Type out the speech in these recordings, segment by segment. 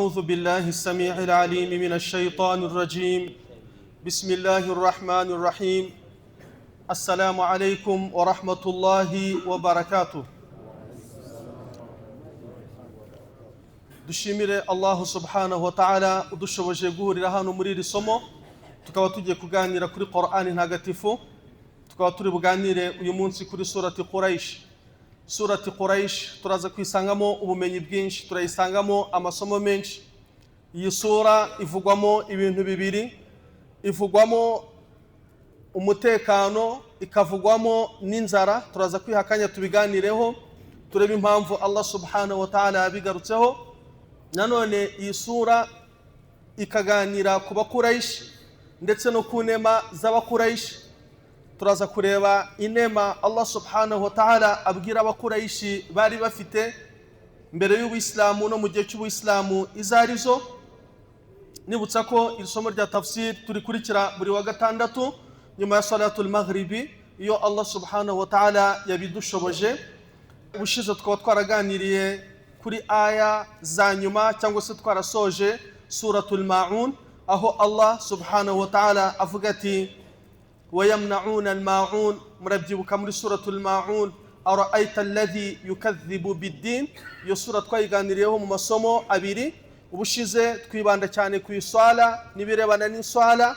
أعوذ بالله السميع العليم من الشيطان الرجيم. بسم الله الرحمن الرحيم. السلام عليكم ورحمة الله وبركاته. Dushimire Allahu subhanahu wa ta'ala udushoboje guhurira hano muri iri somo, tukaba tugiye kuganira kuri Qur'ani ntagatifu, tukaba turi buganire uyu munsi kuri surati Quraish. Surati Quraish turaza kuyisangamo ubumenyi bwinshi, turayisangamo amasomo menshi. Iyi sura ivugwamo ibintu bibiri, ivugwamo umutekano, ikavugwamo n'inzara. Turaza kwiha akanya tubiganireho, turebe impamvu Allah subhanahu wa ta'ala yabigarutseho. Nanone iyi sura ikaganira ku Bakuraishi ndetse no ku nema z'Abakuraishi. Turaza kureba inema Allah subhanahu wa ta'ala abwira Abakuraishi bari bafite mbere y'Ubuyisilamu no mu gihe cy'Ubuyisilamu izo arizo. Nibutsa ko iri somo rya tafsir turikurikira buri wa gatandatu nyuma ya salatul maghribi, iyo Allah subhanahu wa ta'ala yabidushoboje. Ubushize tukaba twaraganiriye kuri aya za nyuma, cyangwa se twarasoje suratul Maun, aho Allah subhanahu wa ta'ala avuga ati wayamnauna almaun. Murabyibuka muri suratul Maun, araaita alladhi yukadhibu biddin. Iyo sura twayiganiriyeho mu masomo abiri. Ubushize twibanda cyane ku iswala n'ibirebana n'iswala,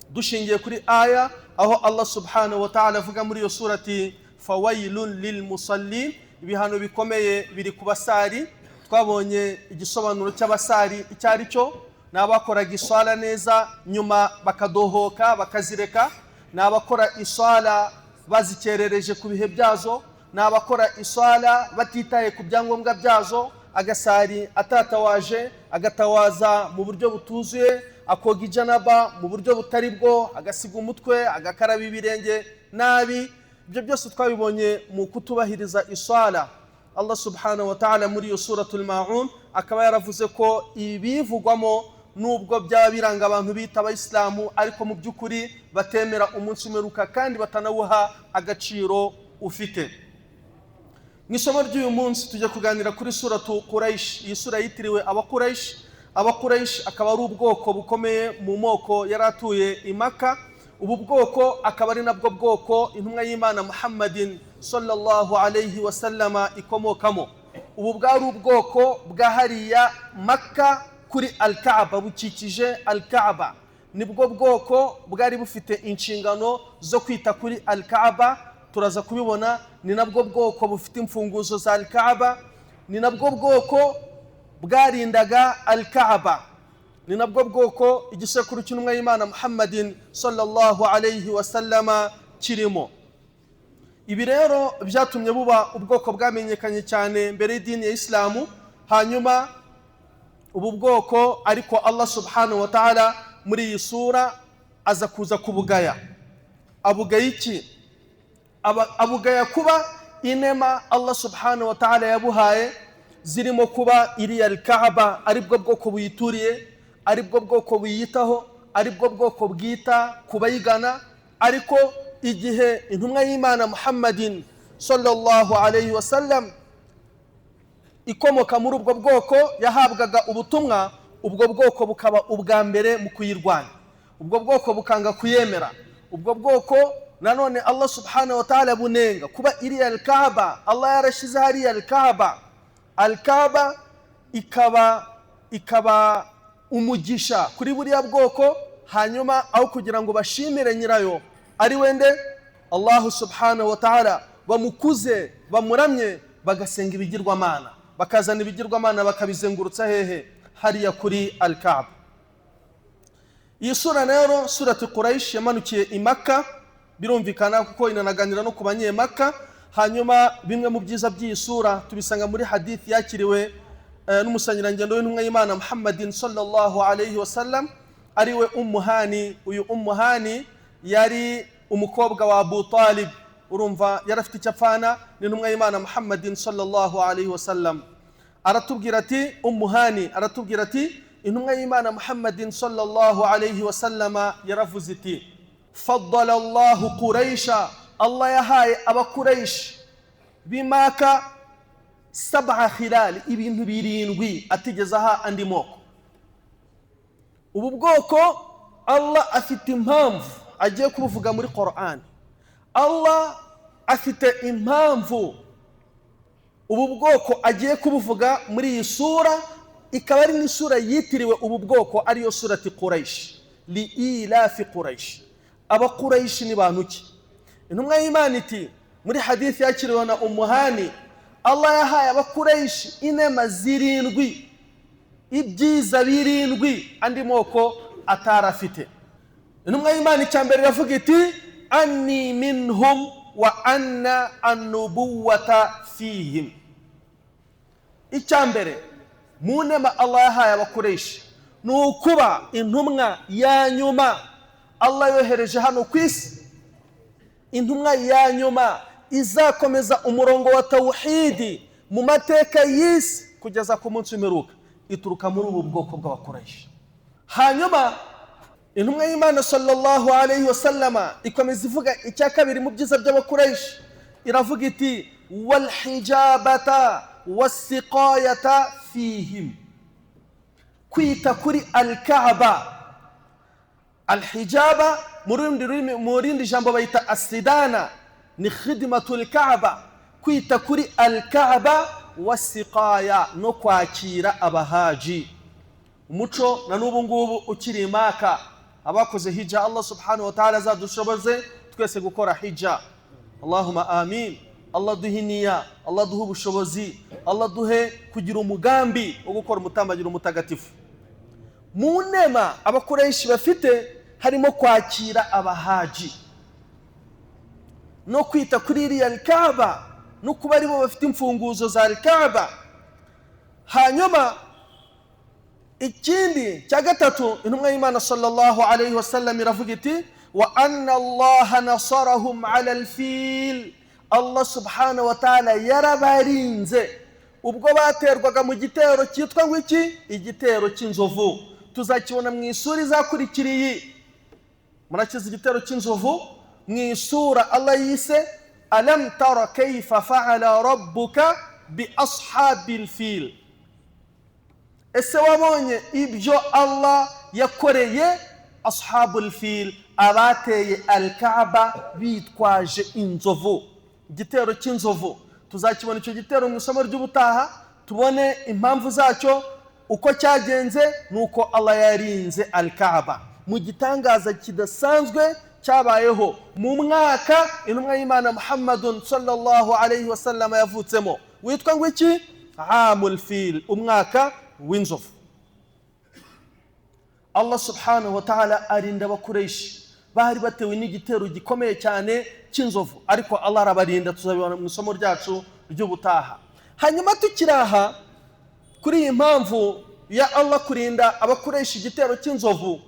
dushingiye kuri aya aho Allah subhanahu wa ta'ala avuga muri iyo sura ati fawailun lilmusallin, ibihano bikomeye biri ku basari. Twabonye igisobanuro cy'abasari icyo ari cyo, ni abakoraga iswala neza nyuma bakadohoka bakazireka, ni abakora iswala bazikerereje ku bihe byazo, ni abakora iswala batitaye ku byangombwa byazo, agasari atatawaje, agatawaza mu buryo butuzuye, akoga ijanaba mu buryo butari bwo, agasiga umutwe, agakaraba ibirenge nabi. Ibyo byose twabibonye mu kutubahiriza iswala. Allah subhanahu wa ta'ala muri iyo suratul Maun akaba yaravuze ko ibivugwamo nubwo byaba biranga abantu bita Abayisilamu, ariko mu by'ukuri batemera umunsi umeruka kandi batanawuha agaciro ufite. Mu isomo ry'uyu munsi tujya kuganira kuri suratu Quraish. Iyi sura yitiriwe Abakuraish. Abakuraish akaba ari ubwoko bukomeye mu moko yari atuye i Maka. Ubu bwoko akaba ari nabwo bwoko intumwa y'Imana Muhammadin sallallahu alayhi wa sallama ikomokamo. Ubu bwari ubwoko bwa hariya Maka kuri Al-Kaaba, bukikije Al-Kaaba. Nibwo bwoko bwari bufite inshingano zo kwita kuri Al-Kaaba, turaza kubibona. Ni nabwo bwoko bufite imfunguzo za Al-Kaaba, ni nabwo bwoko bwarindaga Al-Kaaba, ni nabwo bwoko igisekuru cy'intumwa y'Imana Muhammadin sallallahu alayhi wa sallama kirimo. Ibi rero byatumye buba ubwoko bwamenyekanye cyane mbere y'idini ya Islamu. Hanyuma ubu bwoko ariko Allah subhanahu wa ta'ala muri iyi sura aza kuza kubugaya. Abugaya iki? Abugaya kuba inema Allah subhanahu wa ta'ala yabuhaye zirimo kuba iriya Al-Kaaba aribwo bwoko buyituriye, aribwo bwoko buyitaho, aribwo bwoko bwita kubayigana. Ariko igihe intumwa y'Imana Muhammadin sallallahu alayhi wa sallam ikomoka muri ubwo bwoko yahabwaga ubutumwa, ubwo bwoko bukaba ubwa mbere mu kuyirwanya, ubwo bwoko bukanga kuyemera. Ubwo bwoko nanone Allah subhanahu wa ta'ala bunenga kuba iriya Al-Kaaba Allah yarashize hariya Al-Kaaba, Al-Kaaba ikaba umugisha kuri buriya bwoko. Hanyuma aho kugira ngo bashimire nyirayo ari wende Allah subhanahu wa ta'ala, bamukuze bamuramye, bagasenga ibigirwamana, bakazana ibigirwamana bakabizengurutsa hehe? Hariya kuri Al-Kaaba. Iyi sura rero, surati Quraish, yamanukiye i Makka, birumvikana kuko inanaganira no ku Banyemaka. Hanyuma bimwe mu byiza by'iyi sura tubisanga muri hadith yakiriwe n'umusangirangendo w'intumwa y'Imana Muhammadin sallallahu alayhi wa sallam, ariwe Ummu Hani. Uyu Ummu Hani yari umukobwa wa Abu Talib, urumva yari afite icyo apfana n'intumwa y'Imana Muhammadin sallallahu alayhi wa sallam. Aratubwira ati, Ummu Hani aratubwira ati, intumwa y'Imana Muhammadin sallallahu alayhi wa sallama yaravuze iti faddala Allahu Quraisha, Allah yahaye Abakuraish b'Imaka Sab'a khilal, ibintu birindwi atigeze aha andi moko. Ubu bwoko Allah afite impamvu agiye kubuvuga muri Qur'an. Allah afite impamvu ubu bwoko agiye kubuvuga muri iyi sura, ikaba ari n'isura yitiriwe ubu bwoko, ariyo surati Quraysh, li ilafi Quraysh. Aba Quraysh ni bantu ki? Intumwa y'Imana iti muri hadithi yakiriwe na Umuhani, Allah yahaye abakureishi inema zirindwi, ibyiza birindwi andi moko atarafite. Intumwa y'Imana icya mbere iravuga iti anni minhum wa anna annubuwata fihim. Icya mbere mu nema Allah yahaye abakureishi ni ukuba intumwa ya nyuma Allah yohereje hano ku isi, intumwa ya nyuma izakomeza umurongo wa tawhidi mu mateka y'isi kugeza ku munsi w'imperuka, ituruka muri ubu bwoko bw'abakureishi. Hanyuma intumwa y'Imana sallallahu alayhi wasallama ikomeza ivuga icya kabiri mu byiza by'abakureishi, iravuga iti wal hijabata wasiqayata fihim, kwita kuri al-Kaaba. Al-hijaba mu rindi jambo bayita asidana, ni khidmatul Kaaba, kwita kuri al-Kaaba wasiqaya, no kwakira abahaji. Umuco na n'ubu ngubu ukiri Maka, abakoze hija Allah subhanahu wa ta'ala azadushoboze twese gukora hija. Allahumma amin. Allah duhe niya, Allah duhe ubushobozi, Allah duhe kugira umugambi wo gukora umutambagiro mutagatifu. Mu nema abakoresha bafite harimo kwakira abahaji no kwita kuri iriya Kaaba, no kuba aribo bafite imfunguzo za Kaaba. Hanyuma ikindi cya gatatu, intumwa y'Imana sallallahu alayhi wasallam iravuga iti wa anna Allaha nasarahum ala al-fil, Allah subhanahu wa ta'ala yarabarinze ubwo baterwaga mu gitero cyitwa ngo iki? Igitero cy'inzovu. Tuzakibona mu isura izakurikiriye. Murakiza igitero cy'inzovu mu isura Allah yise alam tara kayfa fa'ala rabbuka bi ashabil fil. Ese wabonye ibyo Allah yakoreye ashabul fil, abateye al-Kaaba bitwaje inzovu? Igitero cy'inzovu tuzakibona icyo gitero mu isomo ry'ubutaha, tubone impamvu zacyo, uko cyagenze, nuko Allah yarinze al-Kaaba mu gitangaza kidasanzwe cyabayeho mu mwaka intumwa y'Imana Muhammadun sallallahu alayhi wasallam yavutsemo, witwa ngo iki? Amul fil, umwaka w'inzovu. Allah subhanahu wa ta'ala arinda abakureishi bari batewe n'igitero gikomeye cyane cy'inzovu, ariko Allah arabarinda, tuzabibona mu isomo ryacu ry'ubutaha. Hanyuma tukiraha kuri iyi mpamvu ya Allah kurinda abakoresha igitero cy'inzovu,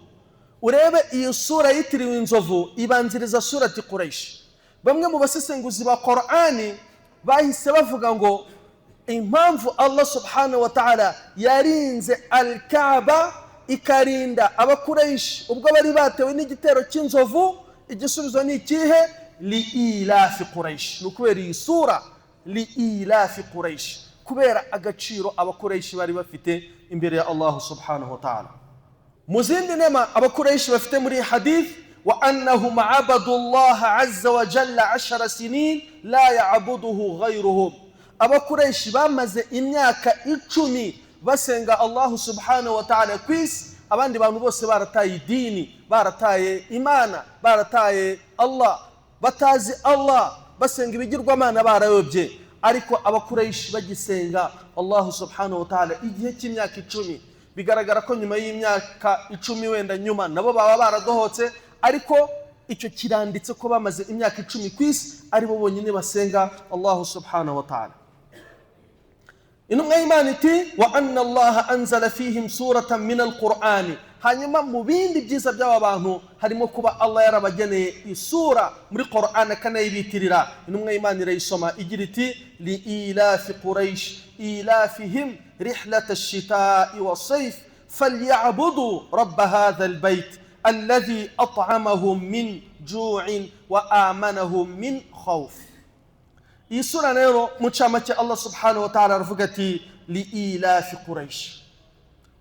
urebe iyi sura yitiriwe inzovu ibanziriza surati Quraysh. Bamwe mu basesenguzi ba Qur'ani bahise bavuga ngo impamvu Allah subhanahu wa ta'ala yarinze al-Kaaba ikarinda abakureish ubwo bari batewe n'igitero cy'inzovu, igisubizo ni ikihe? Li ilafi Quraysh. Ni ukubera iyi sura li ilafi Quraysh, kubera agaciro abakureish bari bafite imbere ya Allah subhanahu wa ta'ala. Mu zindi nema abakureish bafite muri hadith, wa annahum abadu Allah azza wa jalla 10 sinin la ya'buduhu ghayruhum. Abakureish bamaze imyaka 10 basenga Allah subhanahu wa ta'ala kwisi, abandi bantu bose barataye idini, barataye Imana, barataye Allah, batazi Allah, basenga ibigirwamana, barayobye. Ariko abakureish bagisenga Allah subhanahu wa ta'ala igihe cy'imyaka 10. Bigaragara ko nyuma y'imyaka 10 wenda nyuma nabo baba baradohotse, ariko icyo kiranditse ko bamaze imyaka 10 kwisi aribo bonyine basenga Allah subhanahu wa ta'ala. Intumwa y'Imana iti wa anna Allah anzala fihim suratan min al-Qur'an. Hanyuma mu bindi byiza by'aba bantu harimo kuba Allah yarabageneye isura muri Qur'an akanayibitirira. Intumwa y'Imana irayisoma igira iti li ilafi Quraysh ilafihim rihlata ash-shita'i was-sayf falyabudu rabb hadha al-bayt alladhi at'amahum min ju'in wa amanahum min khawf. Iyi sura rero mu ncamake, Allah subhanahu wa ta'ala aravuga ati: "Li ilafi Quraish",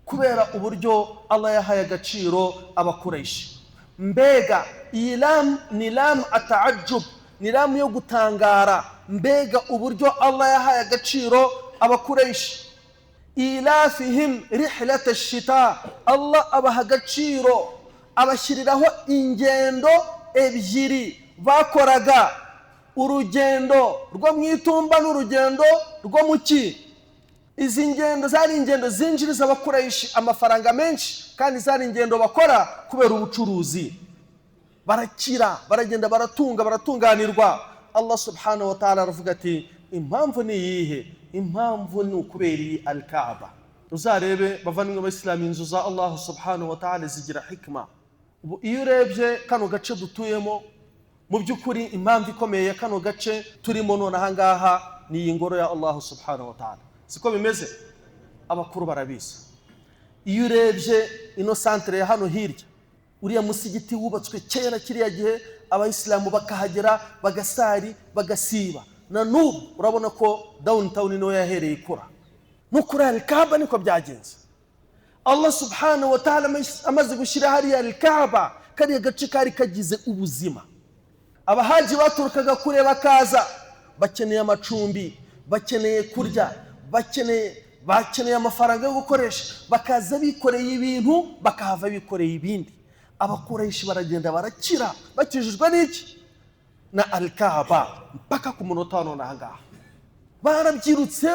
kubera uburyo Allah yahaye agaciro Abakureshi. Mbega iyi lam ni lam ataajub, ni lam yo gutangara. Mbega uburyo Allah yahaye agaciro Abakureshi! Ilafihim rihlata shita, Allah abaha agaciro, abashyiriraho ingendo ebyiri bakoraga: urugendo rwo mu itumba n'urugendo rwo mu cyi. Izi ngendo zari ingendo zinjiriza Abakureshi amafaranga menshi, kandi zari ingendo bakora kubera ubucuruzi. Barakira, baragenda, baratunga, baratunganirwa. Allah subhanahu wa ta'ala aravuga ati: "Impamvu ni iyihe? Impamvu ni ukubera iyi Alkaaba." Uzarebe, bavandimwe b'Abayisilamu, inzu za Allah subhanahu wa ta'ala zigira hikma. Ubu iyo urebye kano gace dutuyemo, mu by'ukuri impamvu ikomeye ya kano gace turimo none aha ngaha ni iyi ngoro ya Allah subhanahu wa ta'ala. Siko bimeze? Abakuru barabizi. Iyo urebye ino santere ya hano hirya, uriya musigiti wubatswe kera, kiriya gihe Abayisilamu bakahagera, bagasari, bagasiba, na n'ubu urabona ko downtown niho yahereye ikura. No kuri Alikaba niko byagenze. Allah subhanahu wa ta'ala amaze gushyira hariya Alikaba, kariya gace kari kagize ubuzima. Abahaji baturukaga kure bakaza bakeneye amacumbi, bakeneye kurya, bakeneye amafaranga yo gukoresha, bakaza bikoreye ibintu, bakahava bikoreye ibindi. Abakoresha baragenda, barakira, bakijijwe n'iki? Na Alikaba. Mpaka ku munota wa none aha ngaha barabyirutse,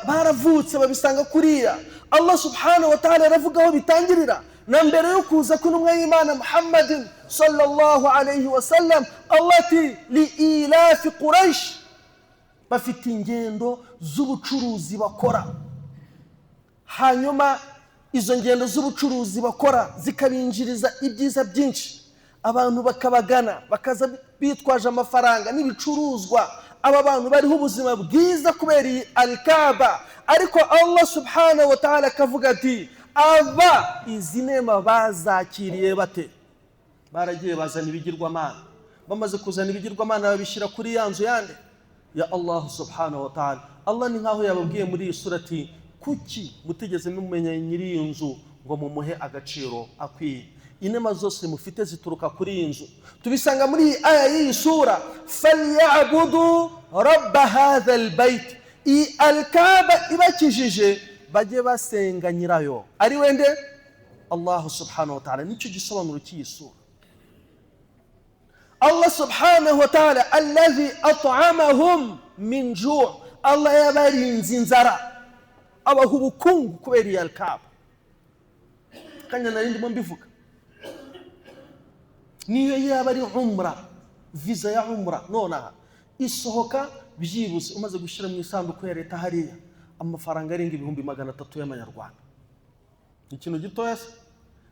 baravutse babisanga kuriya. Allah subhanahu wa ta'ala aravuga aho bitangirira na mbere yo kuza kw'intumwa y'Imana Muhammadin sallallahu alayhi wa sallam. Allah ati: "Li ilafi Quraish", bafite ingendo z'ubucuruzi bakora, hanyuma izo ngendo z'ubucuruzi bakora zikabinjiriza ibyiza byinshi, abantu bakabagana, bakaza bitwaje amafaranga n'ibicuruzwa. Aba bantu bariho ubuzima bwiza kubera iyi Alkaba. Ariko Allah subhanahu wa ta'ala akavuga ati: "Aba izi nema bazakiriye bate?" Baragiye bazana ibigirwamana. Bamaze kuzana ibigirwamana, babishyira kuri ya nzu yande? Ya Allah subhanahu wa ta'ala. Allah ni nkaho yababwiye muri iyi sura ati: "Kuki mutigeze mumenya nyiri iyi nzu ngo mumuhe agaciro akwiye? Inema zose mufite zituruka kuri iyi nzu." Tubisanga muri iyi aya y'iyi sura: "Falyabudu rabba hadha albayt". Iyi Alkaba ibakijije, bajye basenga nyirayo, ari wende? Allah subhanahu wa ta'ala. Nicyo gisobanuro cy'iyi sura. Allah subhanahu wa ta'ala, alladhi at'amahum min ju', Allah yabarinze inzara, abaha ubukungu kubera iyi Alkaba. Kanya nari ndimo mbivuga, niyo yaba ari umra, visa ya umra nonaha isohoka byibuze umaze gushyira mu isanduku ya leta hariya amafaranga arenga 300,000 y'amanyarwanda. Ni ikintu gitoya se?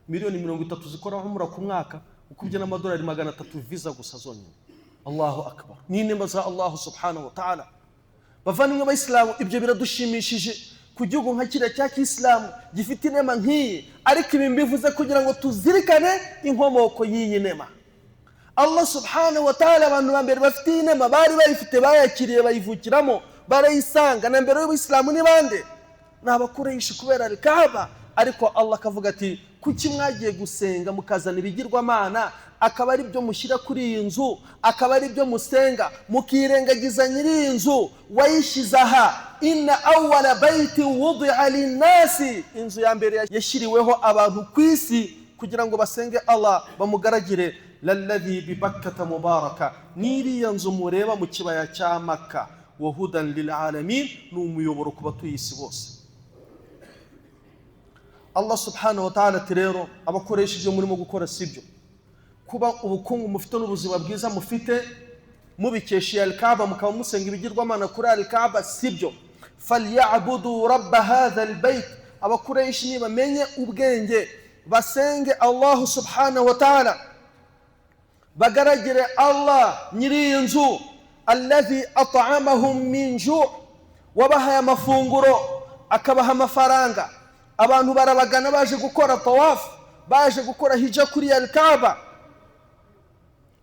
Miliyoni 30 zikora umra ku mwaka, ukubye n'amadolari 300 visa gusa zonyine. Allahu akbar! Ni inema za Allahu subhanahu wa ta'ala. Bavandimwe b'Abayisilamu, ibyo biradushimishije ku gihugu nka kiriya cya kisilamu gifite inema nk'iyi. Ariko ibi mbivuze kugira ngo tuzirikane inkomoko y'iyi nema. Allah subhanahu wa ta'ala, abantu ba mbere bafite iyi nema bari bayifite, bayakiriye, bayivukiramo, barayisanga na mbere y'Ubuyisilamu, ni bande? Ni Abakureshi, kubera Alkaba. Ariko Allah akavuga ati: "Kuki mwagiye gusenga mukazana ibigirwamana, akaba ari byo mushyira kuri iyi nzu, akaba ari byo musenga, mukirengagiza nyiri iyi nzu wayishyize aha?" Inna awwala baiti wudia linnasi, inzu ya mbere yashyiriweho abantu ku isi kugira ngo basenge Allah, bamugaragire, lalladhi bibakkata mubaraka, n'iriya nzu mureba mu kibaya cya Maka, wa hudan lilalamin, ni umuyoboro ku batuye isi bose. Allah subhanahu wa ta'ala ati: "Rero abakoresha, ibyo murimo gukora si byo. Kuba ubukungu mufite n'ubuzima bwiza mufite mubikesha Alkaba, mukaba musenga ibigirwamana kuri Alkaba, si byo. Falyabudu rabba hadha albayt." Abakureshi nibamenye ubwenge, basenge Allah subhanahu wa ta'ala, bagaragire Allah nyiri iyi nzu, alladhi at'amahum min ju', wabahaye amafunguro, akabaha amafaranga, abantu barabagana baje gukora tawafu, baje gukora hija kuri Alkaba,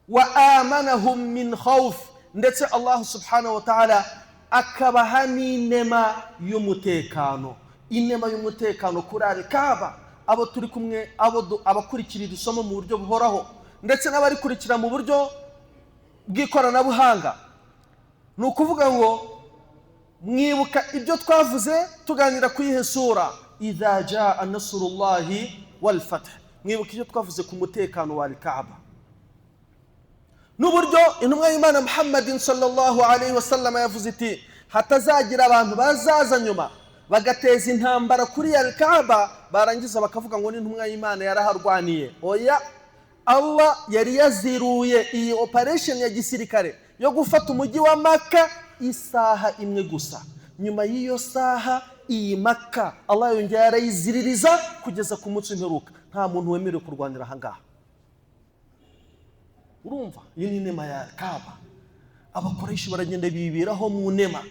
wa amanahum min khawf. Ndetse Allah subhanahu wa ta'ala akabaha n'inema y'umutekano, inema y'umutekano kuri Al-Kaaba. Abo turi kumwe, abakurikira iri somo mu buryo buhoraho ndetse n'abarikurikira mu buryo bw'ikoranabuhanga, ni ukuvuga ngo mwibuka ibyo twavuze tuganira ku iyihe sura? Idha jaa nasrullahi wal fath. Mwibuka ibyo twavuze ku mutekano wa Al-Kaaba n'uburyo intumwa y'Imana Muhammadin sallallahu alayhi wasallam yavuze iti hatazagira abantu bazaza nyuma bagateza intambara kuri Al-Kaaba, barangiza bakavuga ngo n'intumwa y'Imana yaraharwaniye. Oya, Allah yari yaziruye iyi operation ya gisirikare yo gufata umujyi wa Maka isaha imwe gusa. Nyuma y'iyo saha iyi Maka Allah yongera arayiziririza kugeza ku munsi w'imperuka, nta muntu wemerewe kurwanira aha ngaha. Urumva iyi ni inema ya Kaaba. Abakoresha baragenda biberaho mu nema,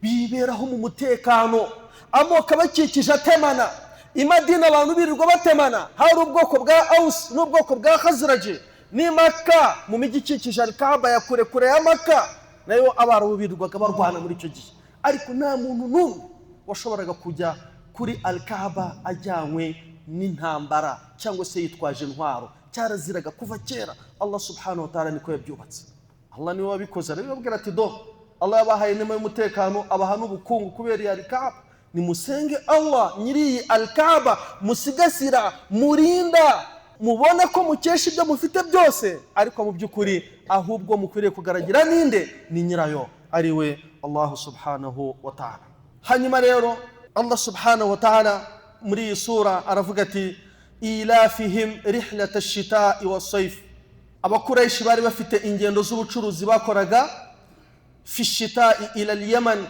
biberaho mu mutekano, amoko abakikije atemana. I Madina abantu birirwa batemana, hari ubwoko bwa Aus n'ubwoko bwa Khazraj. Ni Maka mu mijyi ikikije Al-Kaaba ya kure kure ya Maka nayo Abarabu birirwaga barwana muri icyo gihe, ariko nta muntu n'umwe washoboraga kujya kuri Al-Kaaba ajyanywe n'intambara cyangwa se yitwaje intwaro. Cyaraziraga kuva kera. Allah subhanahu wa ta'ala niko yabyubatse, Allah niwe wabikoze. Arabibabwira ati do Allah yabahaye inema y'umutekano, abaha n'ubukungu kubera iyi Al-Kaaba. Nimusenge Allah nyiri iyi Al-Kaaba, musigasira, murinda, mubona ko mukesha ibyo mufite byose, ariko mu by'ukuri ahubwo mukwiriye kugaragira ninde? Ni nyirayo, ari we Allah subhanahu wa ta'ala. Hanyuma rero Allah subhanahu wa ta'ala muri iyi sura aravuga ati ilafihim rihlata ash-shita'i was-sayf. Abakureishi bari bafite ingendo z'ubucuruzi bakoraga fi shita'i ila al-Yaman,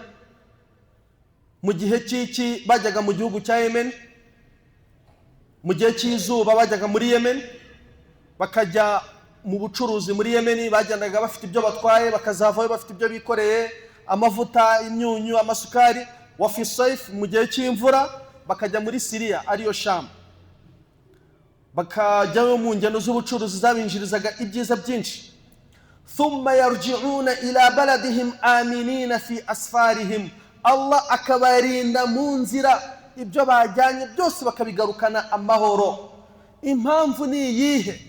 mu gihe cy'iki bajyaga mu gihugu cya Yemen, mu gihe cy'izuba bajyaga muri Yemen, bakajya mu bucuruzi muri Yemen. Bagendaga bafite ibyo batwaye, bakazavayo bafite ibyo bikoreye, amavuta, imyunyu, amasukari. Wa fi sayf, mu gihe cy'imvura bakajya muri Siriya ariyo Sham, bakajyayo mu ngendo z'ubucuruzi zabinjirizaga ibyiza byinshi. Thumma yarji'una ila baladihim aminina fi asfarihim, Allah akabarinda mu nzira, ibyo bajyanye byose bakabigarukana amahoro. Impamvu ni iyihe?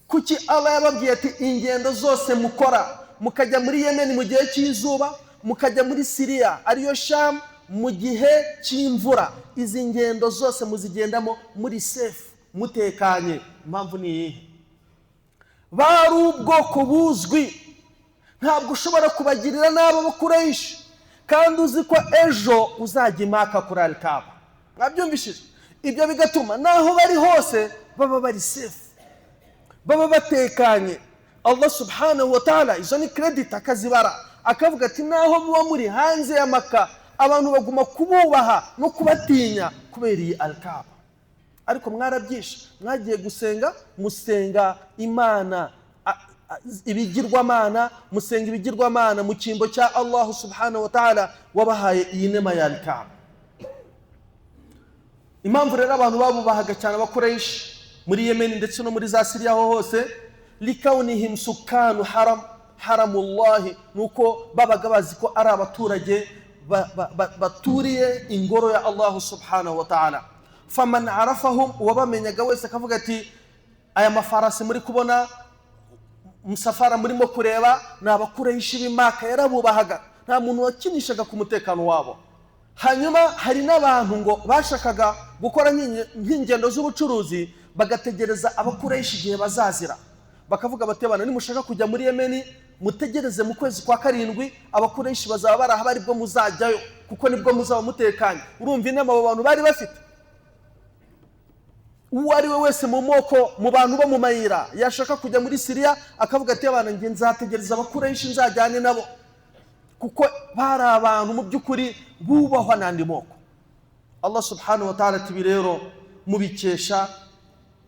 Kuki Allah yababwiye ati ingendo zose mukora, mukajya muri Yemen mu gihe cy'izuba, mukajya muri Siriya ariyo Sham mu gihe cy'imvura, izi ngendo zose muzigendamo muri safe, mutekanye? Impamvu ni iyihe? Bari ubwoko buzwi, ntabwo ushobora kubagirira nabi Abakureishi kandi uzi ko ejo uzajya impaka kuri Al-Kaaba. Mwabyumvishije? Ibyo bigatuma naho bari hose baba bari safe, baba batekanye. Allah subhanahu wa ta'ala izo ni credit akazibara, akavuga ati naho muba muri hanze ya Maka abantu baguma kububaha no kubatinya kubera iyi Al-Kaaba. Ariko mwarabyishe, mwagiye gusenga, musenga Imana ibigirwamana, musenga ibigirwamana mu cyimbo cya Allah subhanahu wa ta'ala wabahaye iyi nema ya Al-Kaaba. Impamvu rero abantu babubahaga cyane Abakureishi muri Yemen ndetse no muri za Siriya aho hose, likaunihim sukanu haram haramullahi, nuko babaga bazi ko ari abaturage baturiye ingoro ya Allah subhanahu wa ta'ala. Faman arafahum, uwabamenyaga wese akavuga ati aya mafarasi muri kubona, musafara murimo kureba, ni Abakureishi b'Imaka. Yarabubahaga, nta muntu wakinishaga ku mutekano wabo. Hanyuma hari n'abantu ngo bashakaga gukora nk'ingendo z'ubucuruzi, bagategereza Abakureishi igihe bazazira, bakavuga bati bana nimushaka kujya muri Yemeni mutegereze mu kwezi kwa 7, Abakureishi bazaba baraha, bari bwo muzajyayo kuko nibwo muzaba mutekanye. Urumva inama abo bantu bari bafite. Uwo ari we wese mu moko, mu bantu bo mu mayira, yashaka kujya muri Siriya akavuga ati abana nge nzategereza Abakureishi nzajyane nabo, kuko bari abantu mu by'ukuri bubahwa n'andi moko. Allah subhanahu wa ta'ala ati rero mubikesha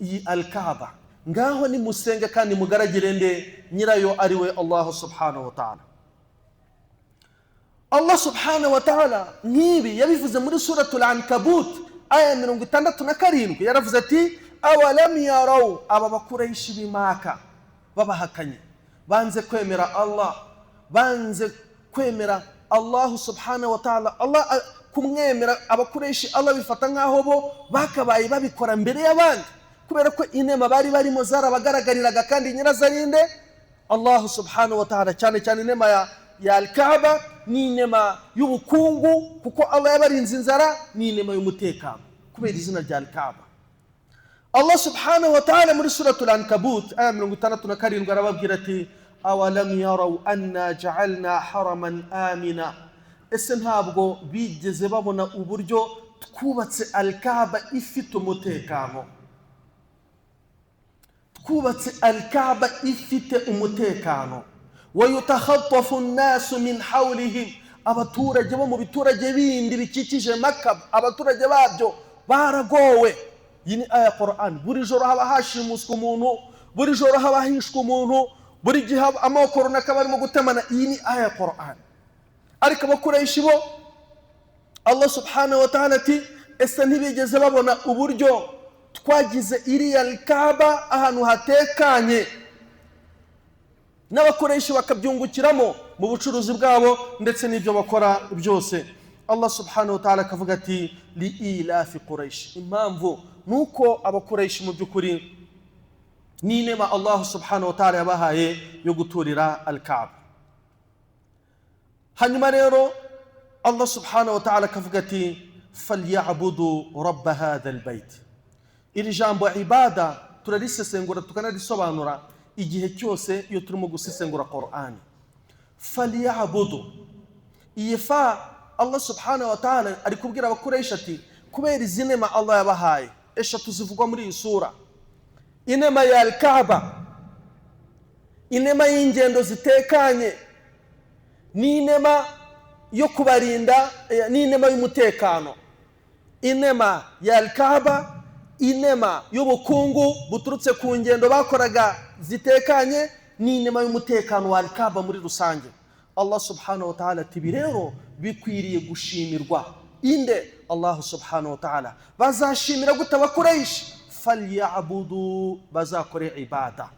iyi Al-Kaaba, ngaho nimusenge kandi mugaragire nde? Nyirayo ari we Allah subhanahu wa ta'ala. Allah subhanahu wa ta'ala nk'ibi yabivuze muri suratul Ankabut aya 67, yaravuze ati awalam yarau, aba Bakureishi b'Imaka babahakanye Banze kwemera Allah, banze kwemera Allah subhanahu wa ta'ala. Allah kumwemera abakureshi Allah bifata nkaho bo bakabaye babikora mbere y'abandi, kubera ko inema bari barimo zarabagaragariraga kandi nyirazarinde Allah subhanahu wa ta'ala, cyane cyane inema ya Al-Kaaba ni inema y'ubukungu kuko Allah yabarinze inzara, ni inema y'umutekano kubera izina rya Al-Kaaba. Allah subhanahu wa ta'ala muri suratul Ankabut aya 67 arababwira ati awalam yaraw anna ja'alna haraman amina. Ese ntabwo bigeze babona uburyo twubatse Al-Kaaba ifite umutekano? Twubatse Al-Kaaba ifite umutekano. Wayutakhatafu an-nasu min hawlihim, abaturage bo mu biturage bindi bikikije Makka, abaturage babyo baragowe. Iyi ni aya Qur'an. Buri joro haba hashimuswe umuntu, buri joro haba hishwe umuntu, buri gihe amoko runaka barimo gutemana. Iyi ni aya Qur'an. Ariko abakureshi bo Allah subhanahu wa ta'ala ati ese ntibigeze babona uburyo twagize iriya Al-Kaaba ahantu hatekanye, n'abakoresha bakabyungukiramo mu bucuruzi bwabo ndetse n'ibyo bakora byose. Allah subhanahu wa ta'ala akavuga ati li ilafi Quraysh. Impamvu nuko abakoresha mu by'ukuri ni inema Allah subhanahu wa ta'ala yabahaye yo guturira Al-Kaaba. Hanyuma rero Allah subhanahu wa ta'ala akavuga ati falyabudu rabba hadha albayt. Iri jambo ibada turarisesengura tukanarisobanura igihe cyose iyo turimo gusesengura Qur'ani. Falyabudu, iyi fa Allah subhanahu wa ta'ala ari kubwira abakoresha ati kubera izi nema Allah yabahaye eshatu zivugwa muri iyi sura, inema ya Al-Kaaba, inema y'ingendo zitekanye, n'inema yo kubarinda, n'inema y'umutekano. Inema ya Al-Kaaba, inema y'ubukungu buturutse ku ngendo bakoraga zitekanye, n'inema y'umutekano wa Al-Kaaba muri rusange. Allah subhanahu wa ta'ala ati ibi rero bikwiriye gushimirwa inde? Allah subhanahu wa ta'ala. Bazashimira gute abakureishi? Falyabudu, bazakore ibada,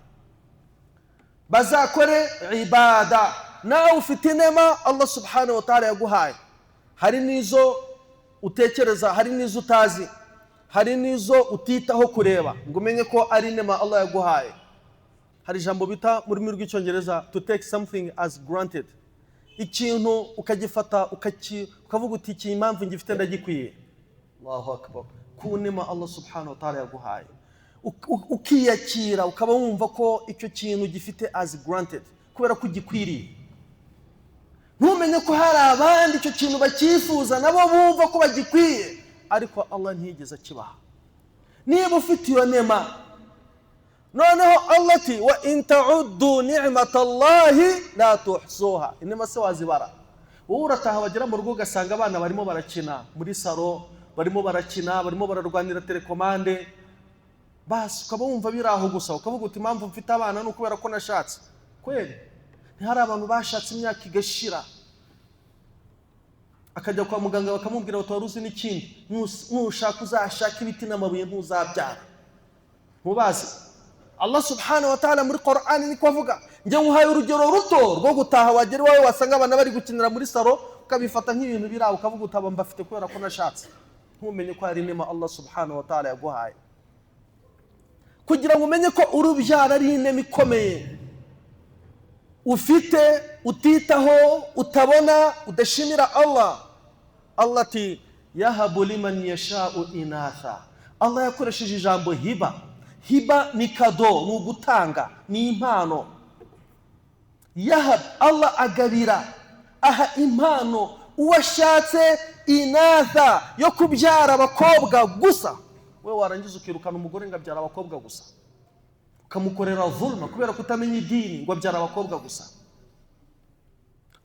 bazakore ibada. Nawe ufite inema Allah subhanahu wa ta'ala yaguhaye, hari n'izo utekereza, hari n'izo utazi, hari n'izo utitaho kureba ngo umenye ko ari inema Allah yaguhaye. Hari ijambo bita mu rurimi rw'icyongereza to take something as granted, ikintu ukagifata ukavuga uti iki impamvu ngifite ndagikwiye. Allahu akbar, ku nema Allah subhanahu wa ta'ala yaguhaye ukiyakira, ukaba wumva ko icyo kintu gifite as granted kubera ko ugikwiriye. Ntumenye ko hari abandi icyo kintu bakifuza nabo bumva ko bagikwiye, ariko Allah ntiyigeze akibaha. Niba ufite iyo nema, noneho Allah ati wa in ta'uddu ni'matallahi la tuhsuha. Inema se wazibara? Wowe urataha wagera mu rugo ugasanga abana barimo barakina muri saro, barimo barakina, barimo bararwanira telekomande, basi ukaba wumva biri aho gusa, ukavuga uti impamvu mfite abana ni ukubera ko nashatse. Kweli ntihari abantu bashatse imyaka igashira, akajya kwa muganga bakamubwira bati wari uzi n'ikindi, nushaka uzashaka ibiti n'amabuye ntuzabyara. Ntubazi Allah subhanahu wa ta'ala muri Qur'an niko avuga. Njye nkuhaye urugero ruto rwo gutaha wagera iwawe wasanga abana bari gukinira muri saro, ukabifata nk'ibintu biri aho, ukavuga uti aba mbafite kubera ko nashatse. Ntumenye ko hari inema Allah subhanahu wa ta'ala yaguhaye, kugira ngo umenye ko urubyaro ari inema ikomeye ufite, utitaho, utabona, udashimira Allah. Allah ati yahabu liman yasha'u inatha. Allah yakoresheje ijambo hiba. Hiba ni kado, ni ugutanga, ni impano. Yahab, Allah agabira, aha impano uwo ashatse inatha yo kubyara abakobwa gusa. We warangiza ukirukana umugore ngo abyara abakobwa gusa, ukamukorera zulma kubera kutamenya idini ngo abyara abakobwa gusa.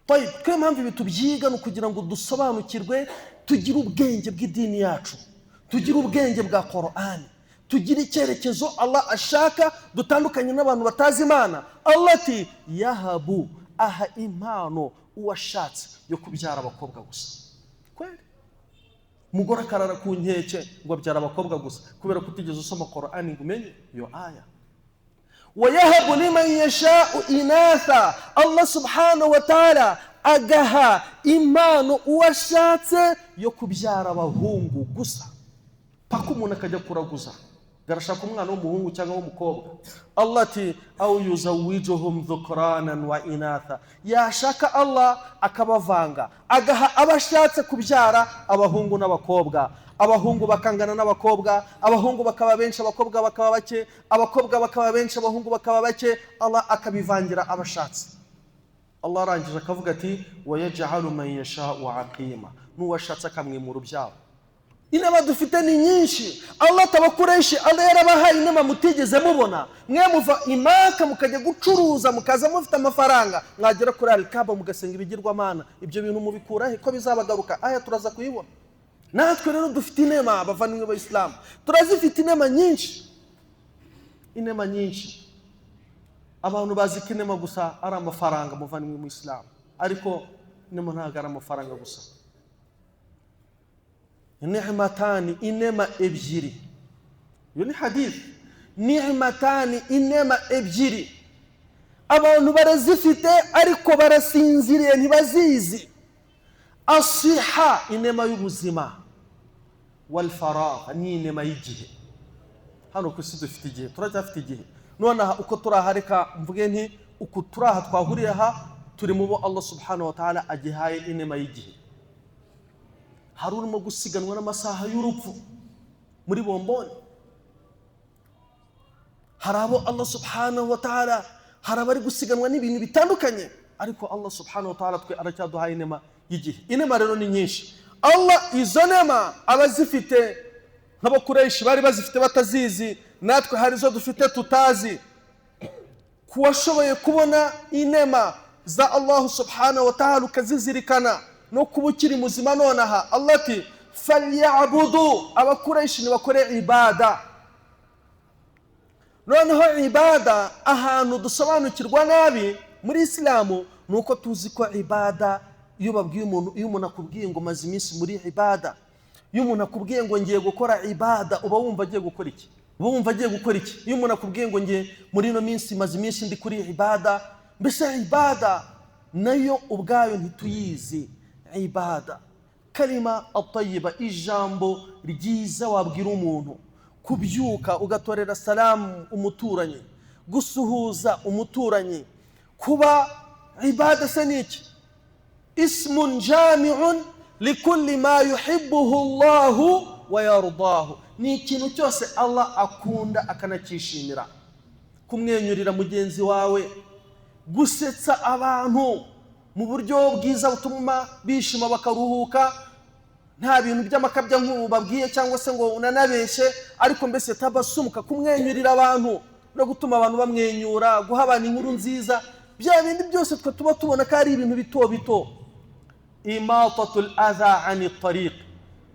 Tayib, twe impamvu ibi tubyiga ni ukugira ngo dusobanukirwe, tugire ubwenge bw'idini yacu, tugire ubwenge bwa Qur'ani, tugire icyerekezo Allah ashaka, dutandukanye n'abantu batazi Imana. Allah ati yahabu, aha impano uwashatse yo kubyara abakobwa gusa. Kweli umugore akarara ku nkeke ngo abyara abakobwa gusa kubera ko utigeze usoma Qur'ani ngo umenye iyo aya. Wayahabu liman yashau inatha, Allah subhanahu wa ta'ala agaha impano uwashatse yo kubyara abahungu gusa. Paka umuntu akajya kuraguza garashaka umwana w'umuhungu cyangwa w'umukobwa. Allah ati au yuzawijuhum dhukranan wa inatha, yashaka Allah akabavanga agaha abashatse kubyara abahungu n'abakobwa, abahungu bakangana n'abakobwa, abahungu bakaba benshi abakobwa bakaba bake, abakobwa bakaba benshi abahungu bakaba bake. Allah akabivangira abashatse. Allah arangije akavuga ati wayaj'alu man yasha'u aqima, n'uwashatse akamwimura urubyaro. Inama dufite ni nyinshi. Allah tabakureshi, Allah yarabahaye inama mutigeze mubona. Mwe muva imaka mukajya gucuruza mukaza mufite amafaranga, mwagera kuri Al-Kaaba mugasenga ibigirwamana. Ibyo bintu mubikura he ko bizabagaruka? Aya turaza kuyibona. Natwe rero dufite inema abavandimwe b'Abayisilamu, turazifite inema nyinshi, inema nyinshi. Abantu bazi ko inema gusa ari amafaranga muvandimwe mu Isilamu, ariko inema ntabwo ari amafaranga gusa. Ni'matani, inema ebyiri. Iyo ni hadith. Ni'matani, inema ebyiri abantu barazifite ariko barasinziriye ntibazizi. Asiha, inema y'ubuzima, wal faragh, ni inema y'igihe. Hano ku isi dufite igihe, turacyafite igihe. Nonaha uko turahareka mvuge nti uku turaha twahuriye aha turi mu bo Allah subhanahu wa ta'ala agihaye inema y'igihe. Hari urimo gusiganwa n'amasaha y'urupfu muri bomboni. Hari abo Allah subhanahu wa ta'ala, hari abari gusiganwa n'ibintu bitandukanye, ariko Allah subhanahu wa ta'ala twe aracyaduhaye inema y'igihe. Inema rero ni nyinshi. Allah izo nema abazifite nk'abakureshi bari bazifite batazizi, natwe hari izo dufite tutazi. Kuwashoboye kubona inema za Allah subhanahu wa ta'ala ukazizirikana no kuba ukiri muzima nonaha, Allah ati falyabudu, abakureshi nibakore ibada. Noneho ibada ahantu dusobanukirwa nabi muri Islamu nuko tuzi ko ibada iyo babwiye umuntu, iyo umuntu akubwiye ngo maze iminsi muri ibada, iyo umuntu akubwiye ngo ngiye gukora ibada, uba wumva agiye gukora iki? Uba wumva agiye gukora iki? Iyo umuntu akubwiye ngo ngiye muri ino minsi maze iminsi ndi kuri ibada, mbese ibada nayo ubwayo ntituyizi. Ibada, kalima atayiba, ijambo ryiza wabwira umuntu, kubyuka ugatorera salamu umuturanyi, gusuhuza umuturanyi, kuba ibada se niki? Ismun jami'un likulli ma yuhibbuhu Allahu wa yardahu, ni ikintu cyose Allah akunda akanakishimira. Kumwenyurira mugenzi wawe, gusetsa abantu mu buryo bwiza butuma bishima bakaruhuka, nta bintu by'amakabya nkuru babwiye cyangwa se ngo unanabeshe, ariko mbese tabasumuka, kumwenyurira abantu no gutuma abantu bamwenyura, guha abantu inkuru nziza, bya bindi byose twe tuba tubona ko ari ibintu bito bito. Imatatul adha ani tariq,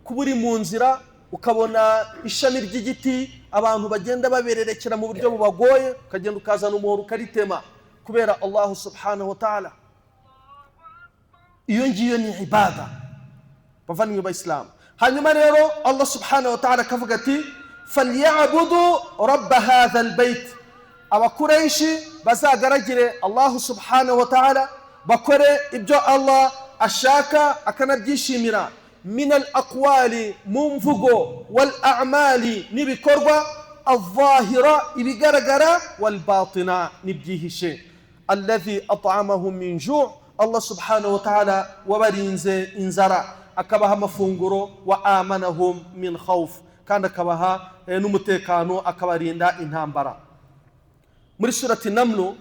kuba uri mu nzira ukabona ishami ry'igiti abantu bagenda babererekera mu buryo bubagoye, ukagenda ukazana umuhoro ukaritema kubera Allah subhanahu wa ta'ala. Iyo ngiyo ni ibada bavandimwe b'Abayisilamu. Hanyuma rero Allah subhanahu wa ta'ala akavuga ati falyabudu rabba hadha albayt, abakureishi bazagaragire Allah subhanahu wa ta'ala, bakore ibyo Allah ashaka akanabyishimira, min al aqwali, mu mvugo, wal a'mali, n'ibikorwa, al-zahira, ibigaragara, wal batina, n'ibyihishe. Alladhi at'amahum min ju', Allah subhanahu wa ta'ala wabarinze inzara akabaha amafunguro, wa amanahum min khawf, kandi akabaha n'umutekano, akabarinda intambara. Muri surati Namlu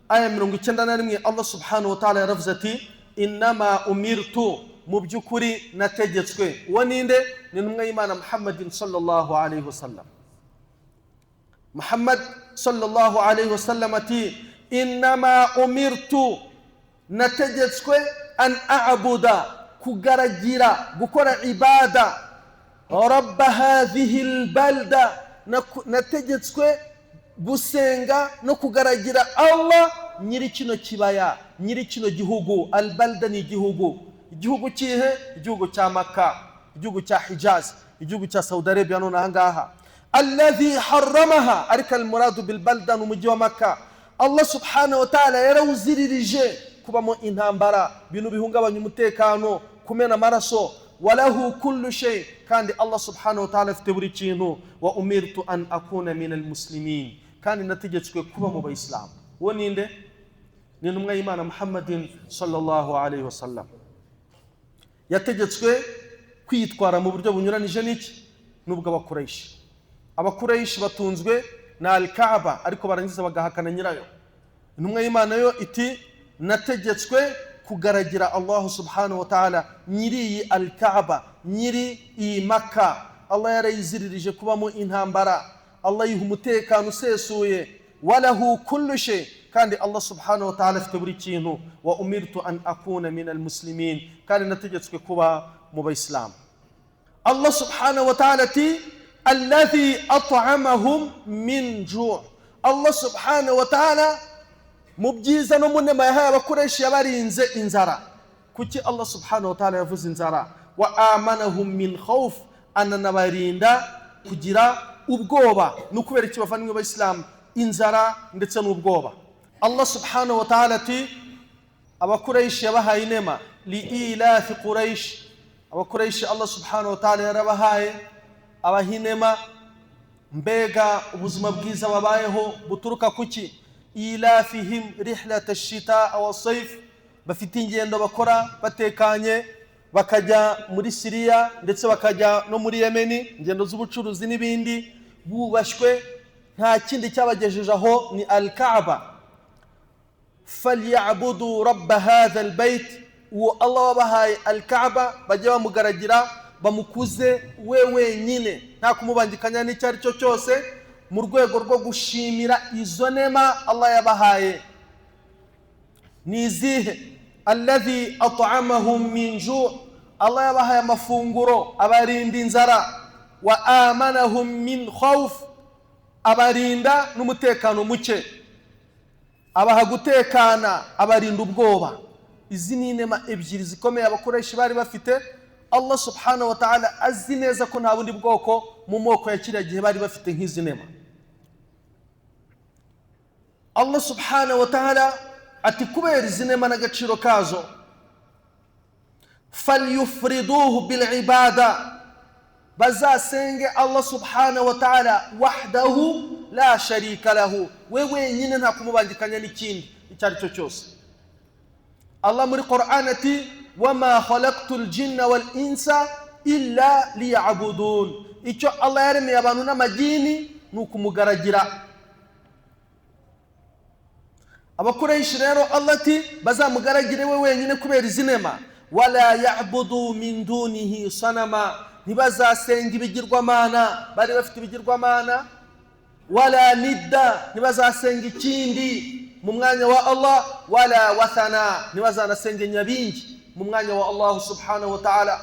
aya 91 Allah subhanahu wa ta'ala yaravuze ati innama umirtu, mu by'ukuri nategetswe. Uwo ninde? Ni intumwa y'Imana Muhammadin sallallahu alayhi wasallam. Muhammad sallallahu alayhi wasallam ati innama umirtu, nategetswe an a'buda, kugaragira, gukora ibada, rabba hadhihi albalda, nategetswe gusenga no kugaragira Allah nyiri kino kibaya, nyiri kino gihugu. Albalda ni igihugu, igihugu kihe? Igihugu cya Makka, igihugu cya Hijaz, igihugu cya Saudi Arabia none aha ngaha. Alladhi harramaha, ariko almuradu bilbalda ni umujyi wa Maka. Allah subhanahu wa ta'ala yarawuziririje kubamo intambara, ibintu bihungabanya umutekano, kumena amaraso. Walahu kullu shay, kandi Allah subhanahu wa ta'ala afite buri kintu. Wa umirtu an akuna min almuslimin, kandi nategetswe kuba mu bayisilamu. Uwo ninde? Ni intumwa y'Imana Muhammadin sallallahu alayhi wasallam. Yategetswe kwitwara mu buryo bunyuranije n'iki? N'ubwo Abakureyishi. Abakureyishi batunzwe na Al-Kaaba, ariko barangiza bagahakana nyirayo. Intumwa y'Imana yo iti nategetswe kugaragira Allah subhanahu wa ta'ala nyiri iyi Al-Kaaba, nyiri iyi Makka. Allah yarayiziririje kubamo intambara, Allah yiha umutekano usesuye. Walahu kullu shay, kandi Allah subhanahu wa ta'ala afite buri kintu. Wa umirtu an akuna min almuslimin, kandi nategetswe kuba mu bayisilamu. Allah subhanahu wa ta'ala ati alladhi at'amahum min ju'. Allah subhanahu wa ta'ala mu byiza no mu nema yahaye Abakoresha yabarinze inzara. Kuki Allah subhanahu wa ta'ala yavuze inzara? Wa amanahum min khawf, ananabarinda kugira ubwoba. Ni ukubera iki bavandimwe b'Abayisilamu? Inzara ndetse n'ubwoba. Allah subhanahu wa ta'ala ati Abakureishi yabahaye inema, li ilafi Quraish. Abakureishi Allah subhanahu wa ta'ala yarabahaye, abaha inema. Mbega ubuzima bwiza babayeho buturuka kuki? Ilafihim rihlata ash-shita wa sayf, bafite ingendo bakora batekanye, bakajya muri Siriya ndetse bakajya no muri Yemeni, ingendo z'ubucuruzi n'ibindi, bubashywe. Nta kindi cyabagejeje aho ni Al-Kaaba. Falyabudu rabba hadha albayt, uwo Allah wabahaye Al-Kaaba bajye bamugaragira, bamukuze we wenyine, nta kumubangikanya n'icyo ari cyo cyose, mu rwego rwo gushimira izo nema Allah yabahaye. Ni izihe? Alladhi at'amahum min ju', Allah yabahaye amafunguro abarinda inzara. Wa amanahum min khawf, abarinda n'umutekano muke, abaha gutekana, abarinda ubwoba. Izi ni inema ebyiri zikomeye Abakoresha bari bafite. Allah subhanahu wa ta'ala azi neza ko nta bundi bwoko mu moko ya kiriya gihe bari bafite nk'izi nema. Allah subhanahu wa ta'ala ati kubera izi nema n'agaciro kazo, falyufriduhu bil ibada, bazasenge Allah subhanahu wa ta'ala wahdahu la sharika lahu, we wenyine nta kumubangikanya n'ikindi icyo ari cyo cyose. Allah muri Qur'an ati wama khalaqtul jinna wal insa illa liya'budun. Icyo Allah yaremeye abantu n'amagini ni ukumugaragira. Abakureishi rero Allah ati bazamugaragire we wenyine kubera izi nema. Wala ya'budu min dunihi sanama, ntibazasenga ibigirwamana, bari bafite ibigirwamana. Wala nidda, ntibazasenga ikindi mu mwanya wa Allah. Wala wathana, ntibazanasenga nyabingi mu mwanya wa Allah subhanahu wa ta'ala.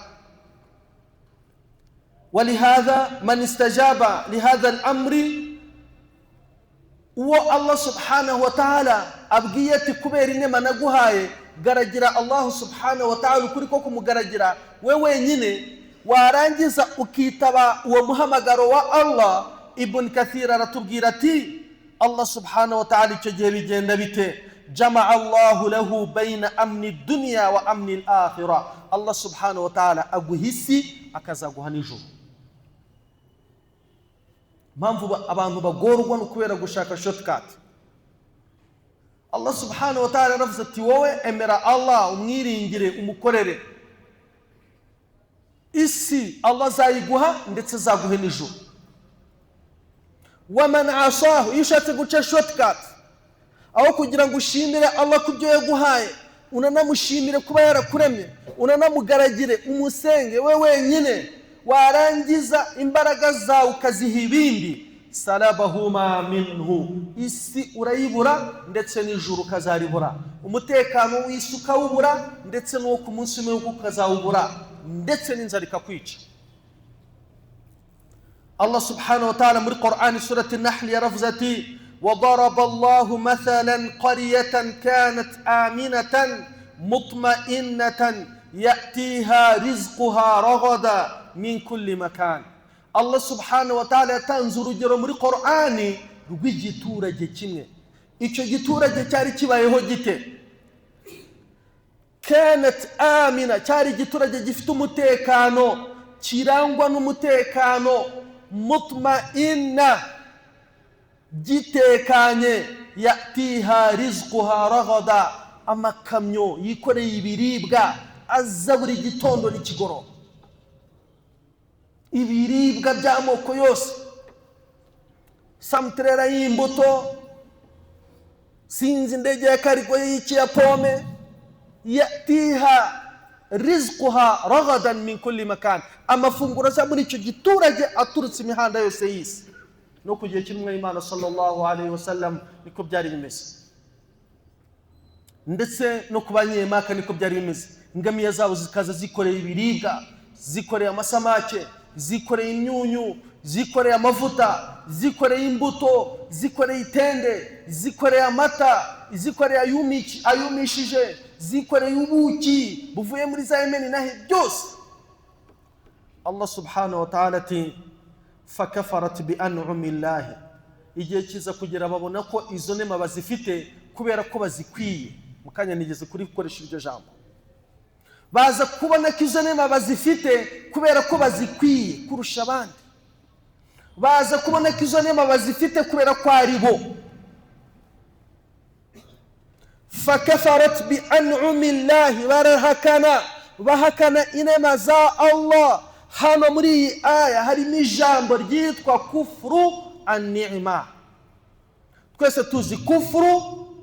ولهذا من استجاب لهذا الأمر, uwo Allah subhanahu wa ta'ala abwiye ati kubera inema naguhaye garagira Allah subhanahu wa ta'ala ukuri ko kumugaragira we wenyine, warangiza ukitaba uwo muhamagaro wa Allah. Ibn Kathir aratubwira ati Allah subhanahu wa ta'ala icyo gihe bigenda bite? Jama'a Allahu lahu bayna amni dunya wa amni al-akhirah. Allah subhanahu wa ta'ala aguha isi akazaguha n'ijuru. Mpamvu abantu bagorwa no kubera gushaka shortcut. Allah subhanahu wa ta'ala yaravuze ati wowe emera Allah, umwiringire, umukorere. Isi Allah azayiguha ndetse azaguhe n'ijuru. Waman asahu, iyo ushatse guca shortcut, aho kugira ngo ushimire Allah ku byo yaguhaye, unanamushimire kuba yarakuremye, unanamugaragire, umusenge we wenyine, warangiza imbaraga zawe ukaziha ibindi, salabahuma minhu, isi urayibura ndetse n'ijuru ukazaribura, umutekano w'isi ukawubura ndetse n'uwo ku munsi umwe ukazawubura, ndetse n'inzara ikakwica. Allah subhanahu wa ta'ala muri Qur'an surati An-Nahl yaravuze ati وضرب الله مثلا قرية كانت آمنة مطمئنة يأتيها رزقها رغدا من كل مكان. Allah subhanahu wa ta'ala yatanze urugero muri Qur'ani rw'igiturage kimwe. Icyo giturage cyari kibayeho gite? Kanat amina, cyari igiturage gifite umutekano, kirangwa n'umutekano, mutmainna, gitekanye, yatiha rizquha ragada, amakamyo yikoreye ibiribwa aza buri gitondo n'ikigoroba, ibiribwa by'amoko yose, samtrera y'imbuto, sinzi indege ya karigo y'iki ya pome, yatiha rizquha ragadan min kulli makan, amafunguro aza muri icyo giturage aturutse imihanda yose y'isi. No ku gihe cy'intumwa y'Imana sallallahu alayhi wasallam niko byari bimeze, ndetse no ku banyemaka niko byari bimeze. Ingamiya zabo zikaza zikoreye ibiribwa, zikoreye amasamake, zikoreye imyunyu, zikoreye amavuta, zikoreye imbuto, zikoreye itende, zikoreye amata, zikoreye ayumishije, zikoreye ubuki buvuye muri za Yemeni nahe byose. Allah subhanahu wa ta'ala ati fakafarat bi an'ami llahi, igihe kiza kugera babona ko izo nema bazifite kubera ko bazikwiye. Mukanya nigeze kuri gukoresha iryo jambo, baza kubona ko izo nema bazifite kubera ko bazikwiye kurusha abandi, baza kubona ko izo nema bazifite kubera ko ari bo. Fakafarat bi an'ami llahi, barahakana, bahakana inema za Allah. Hano muri iyi aya harimo ijambo ryitwa kufru an-ni'ma. Twese tuzi kufru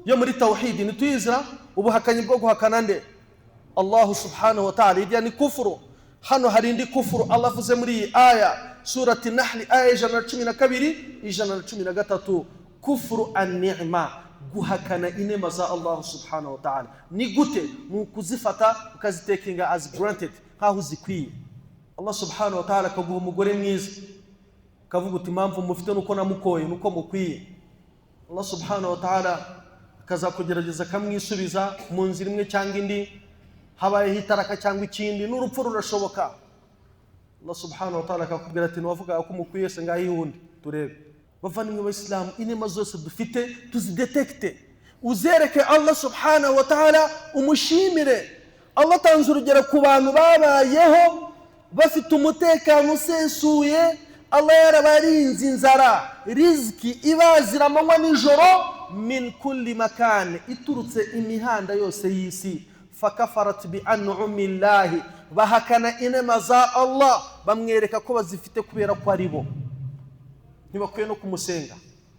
yo muri tawhid, ntituyizira ubuhakanyi bwo guhakana nde? Allah subhanahu wa ta'ala. Irya ni kufru. Hano hari indi kufru Allah avuze muri iyi aya, surati Nahl aya 112 113, kufru an-ni'ma, guhakana inema za Allah subhanahu wa ta'ala. Ni gute? Ni ukuzifata ukazitekinga as granted, nkaho uzikwiye. Allah subhanahu wa ta'ala akaguha umugore mwiza, akavuga uti impamvu mufite nuko namukoye, nuko mukwiye. Allah subhanahu wa ta'ala akazakugerageza akamwisubiza mu nzira imwe cyangwa indi, habayeho itaraka cyangwa ikindi, n'urupfu rurashoboka. Allah subhanahu wa ta'ala akakubwira ati ntiwavugaga ko mukwiye se, ngaho iwundi turebe. Bavandimwe b'Abayisilamu, inema zose dufite tuzidetekite, uzereke Allah subhanahu wa ta'ala, umushimire. Allah atanze urugero ku bantu babayeho bafite umutekano usesuye, Allah yarabarinze inzara, riziki ibazira amanywa nijoro, min kulli makan, iturutse imihanda yose y'isi. Fakafarat bi an'ami llahi, bahakana inema za Allah, bamwereka ko bazifite kubera ko ari bo, ntibakwiye no kumusenga.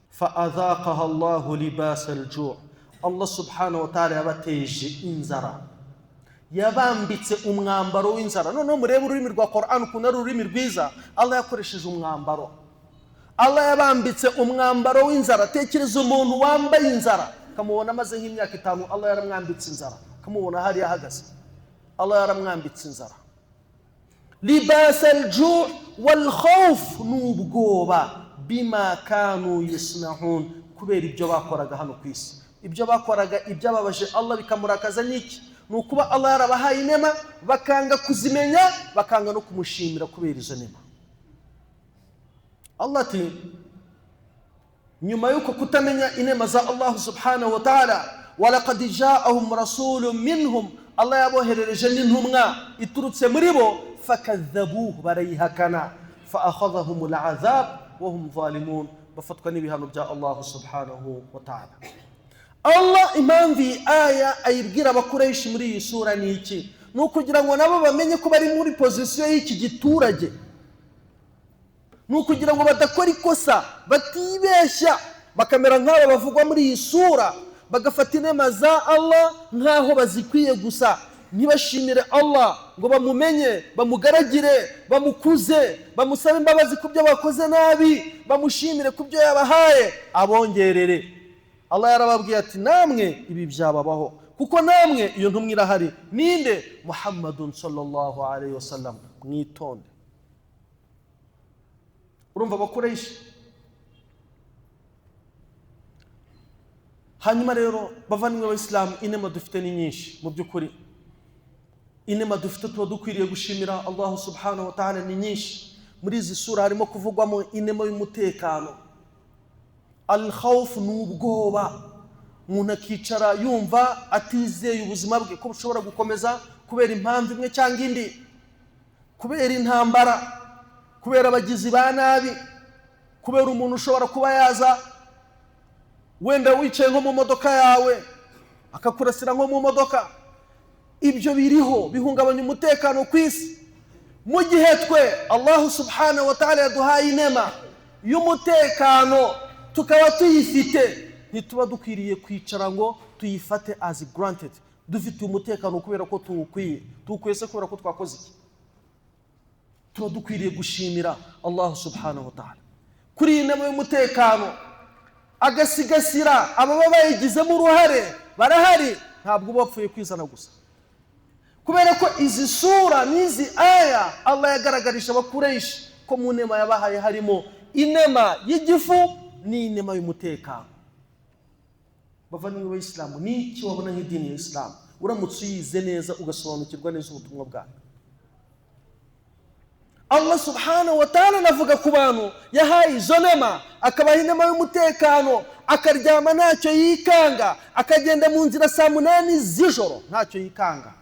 Fa adhaqaha Allahu libasa al-ju', Allah subhanahu wa ta'ala yabateje inzara, yabambitse umwambaro w'inzara. Noneho murebe ururimi rwa Qur'an ukuntu ari ururimi rwiza, Allah yakoresheje umwambaro. Allah yabambitse umwambaro w'inzara. Tekereza umuntu wambaye inzara, kamubona amaze nk'imyaka 5, Allah yaramwambitse inzara, kamubona hari ahagaze, Allah yaramwambitse inzara. Libas al-ju' wal khawf, n'ubwoba, bima kanu yasnahun, kubera ibyo bakoraga hano ku isi. Ibyo bakoraga ibyababaje Allah bikamurakaza niki? Ni ukuba Allah yarabahaye inema bakanga kuzimenya, bakanga no kumushimira kubera izo nema. Allah ati nyuma y'uko kutamenya inema za Allah subhanahu wa ta'ala, walaqad ja'ahum rasulun minhum, Allah yaboherereje n'intumwa iturutse muri bo, fakadhabuhu, barayihakana, fa akhadhahum al'azab wa hum zalimun, bafatwa n'ibihano bya Allah subhanahu wa ta'ala. Allah impamvu iyi aya ayibwira abakoresha muri iyi sura ni iki? Ni ukugira ngo nabo bamenye ko bari muri pozisiyo y'iki giturage, ni ukugira ngo badakora ikosa, batibeshya, bakamera nk'aba bavugwa muri iyi sura, bagafata inema za Allah nk'aho bazikwiye gusa, ntibashimire Allah ngo bamumenye, bamugaragire, bamukuze, bamusabe imbabazi ku byo bakoze nabi, bamushimire ku byo yabahaye, abongerere. Allah yarababwiye ati namwe ibi byababaho, kuko namwe iyo ntumwa irahari. Ninde? Muhammadun sallallahu alayhi wasallam. Mwitonde. Urumva abakoresha. Hanyuma rero bavandimwe b'Abayisilamu, inema dufite ni nyinshi mu by'ukuri. Inema dufite tuba dukwiriye gushimira Allah subhanahu wa ta'ala ni nyinshi. Muri izi sura harimo kuvugwamo inema y'umutekano. Al khawf ni ubwoba, umuntu akicara yumva atizeye ubuzima bwe ko bushobora gukomeza kubera impamvu imwe cyangwa indi, kubera intambara, kubera abagizi ba nabi, kubera umuntu ushobora kuba yaza wenda wicaye nko mu modoka yawe akakurasira nko mu modoka. Ibyo biriho bihungabanya umutekano ku isi. Mu gihe twe Allahu subhanahu wa ta'ala yaduhaye inema y'umutekano tukaba tuyifite, ntituba dukwiriye kwicara ngo tuyifate as granted. Dufite umutekano kubera ko tuwukwiye. Tuwukwiye se kubera ko twakoze iki? Tuba dukwiriye gushimira Allahu subhanahu wa ta'ala kuri iyi nama y'umutekano, agasigasira ababa bayigizemo uruhare. Barahari, ntabwo uba wapfuye kwizana gusa, kubera ko izi sura n'izi aya Allah yagaragarisha Abakureishi ko mu nema yabahaye harimo inema y'igifu n'inema y'umutekano. Bavandimwe b'Abayisilamu, ni iki wabona nk'idini ya Isilamu uramutse uyize neza, ugasobanukirwa neza ubutumwa bwayo? Allah subhanahu wa ta'ala anavuga ku bantu yahaye izo nema, akabaha inema y'umutekano, akaryama ntacyo yikanga, akagenda mu nzira saa 8 z'ijoro ntacyo yikanga,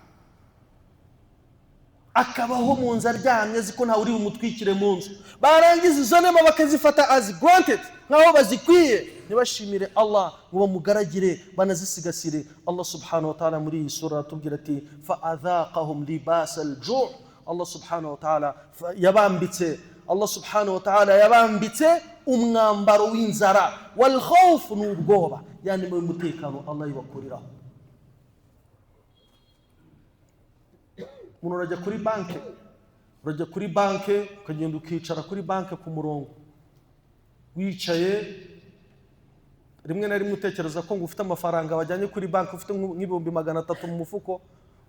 akabaho mu nzu aryamye azi ko ntawe uri bumutwikire mu nzu. Barangiza izo nema bakazifata as granted, nk'aho bazikwiye, ntibashimire Allah ngo bamugaragire, banazisigasire. Allah subhanahu wa ta'ala muri iyi sura aratubwira ati: fa adhaqahum libasa al-ju'. Allah subhanahu wa ta'ala yabambitse, Allah subhanahu wa ta'ala yabambitse umwambaro w'inzara, wal khawf n'ubwoba, yani mu mutekano Allah yibakuriraho. Umuntu urajya kuri banke, urajya kuri banke ukagenda ukicara kuri banke ku murongo, wicaye rimwe na rimwe utekereza ko ngo ufite amafaranga wajyanye kuri banki, ufite nk'ibihumbi 300 mu mufuko,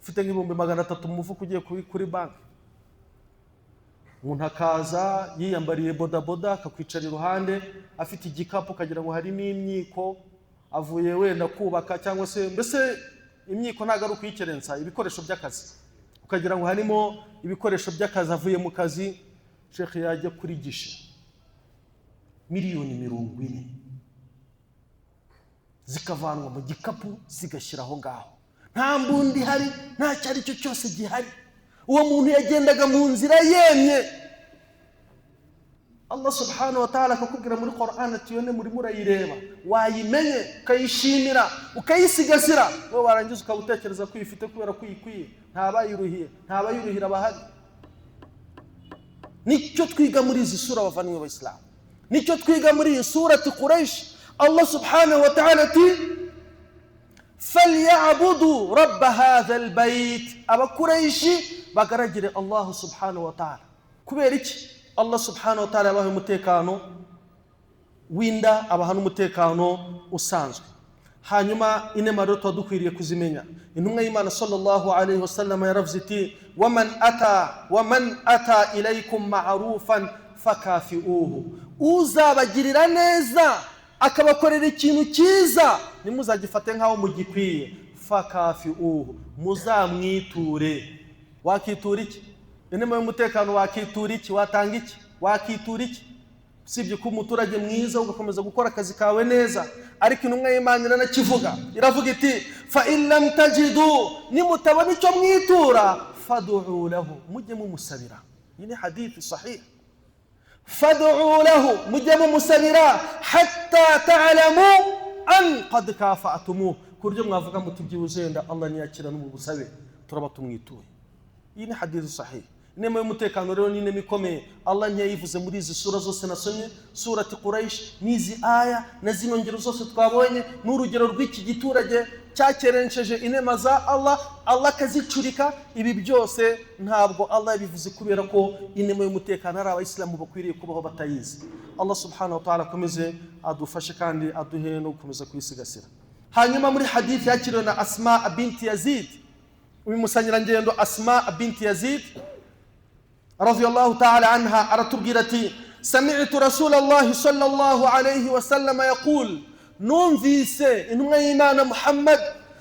ufite nk'ibihumbi 300 mu mufuko ugiye kuri banki. Umuntu akaza yiyambariye bodaboda akakwicara iruhande afite igikapu, ukagira ngo harimo imyiko, avuye wenda kubaka cyangwa se mbese imyiko ntabwo ari ukuyikerensa, ibikoresho by'akazi, ukagira ngo harimo ibikoresho by'akazi, avuye mu kazi. Shekhe yajya kuri gishe miliyoni 40 zikavanwa mu gikapu zigashyira aho ngaho, nta mbundi ihari, nta cyo ari cyo cyose gihari. Uwo muntu yagendaga mu nzira yemye. Allah subhanahu wa ta'ala akakubwira muri Qur'an ati yone murimo urayireba, wayimenye ukayishimira ukayisigasira, wowe warangiza ukaba utekereza ko uyifite kubera ko uyikwiye. Ntabayiruhiye, ntabayiruhira bahari. Nicyo twiga muri izi sura, bavandimwe b'Abayisilamu, nicyo twiga muri iyi sura ati Quraysh. Allah subhanahu wa ta'ala ati falyabudu rabba hadha albayt, Abakureishi bagaragire Allah subhanahu wa ta'ala. Kubera iki? Allah subhanahu wa ta'ala yabaha umutekano w'inda, abaha n'umutekano usanzwe. Hanyuma inema rero tuba dukwiriye kuzimenya. Intumwa y'Imana sallallahu alayhi wasallam yaravuze iti: waman ata ilaykum ma'rufan fakafi'uhu, uzabagirira neza akabakorera ikintu cyiza ntimuzagifate nk'aho mugikwiye, fakafi'uhu, muzamwiture. Wakitura iki? Inema y'umutekano wakitura iki? Watanga iki? Wakitura iki? Usibye kuba umuturage mwiza ugakomeza gukora akazi kawe neza. Ariko intumwa y'Imana iranakivuga, iravuga iti fa in lam tajidu, nimutabona icyo mwitura, fad'u lahu, mujye mumusabira. Iyi ni hadithi sahih. Fad'u lahu, mujye mumusabira, hatta ta'lamu an qad kafa'tumuh, ku buryo mwavuga muti byibuze wenda Allah niyakira n'ubu busabe turaba tumwituye. Iyi ni hadithi sahih. Inema y'umutekano rero ni inema ikomeye. Allah ntiyayivuze muri izi sura zose nasomye, surati Quraysh n'izi aya na zino ngero zose twabonye, n'urugero rw'iki giturage cyakerenceje inema za Allah, Allah akazicurika. Ibi byose ntabwo Allah yabivuze kubera ko inema y'umutekano ari Abayisilamu bakwiriye kubaho batayizi. Allah subhanahu wa ta'ala akomeze adufashe kandi aduhe no gukomeza kuyisigasira. Hanyuma muri hadithi yakiriwe na Asma binti Yazid, uyu musangirangendo Asma binti Yazid radiyallahu ta'ala anha aratubwira ati: sami'tu Rasulullah sallallahu alayhi wa sallam yaqul, numvise intumwa y'Imana Muhammad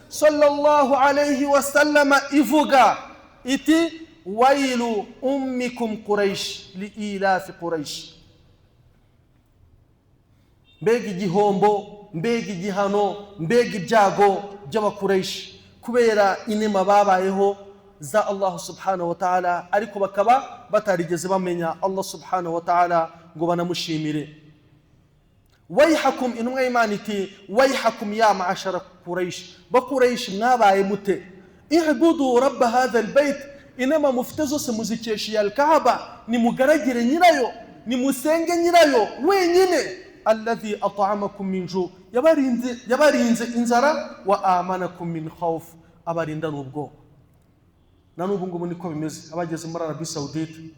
sallallahu alayhi wa sallam ivuga iti: Wailu ummikum Quraish liilafi Quraish, mbega igihombo, mbega igihano, mbega ibyago by'Abakureishi kubera inema babayeho za Allah subhanahu wa ta'ala, ariko bakaba batarigeze bamenya Allah subhanahu wa ta'ala ngo banamushimire. Waihakum, intumwa y'Imana iti: "Waihakum ya ma'ashara Quraish, Bakuraish, mwabaye mute? Ibudu rabba hadha albayt, inama mufite zose muzikesha iya Alkaaba, nimugaragire nyirayo, nimusenge nyirayo wenyine. Alladhi at'amakum min ju, yabarinze inzara, wa amanakum min khawf, abarinda n'ubwoba." Na n'ubu ngubu niko bimeze. Abageze muri Arabie Saoudite,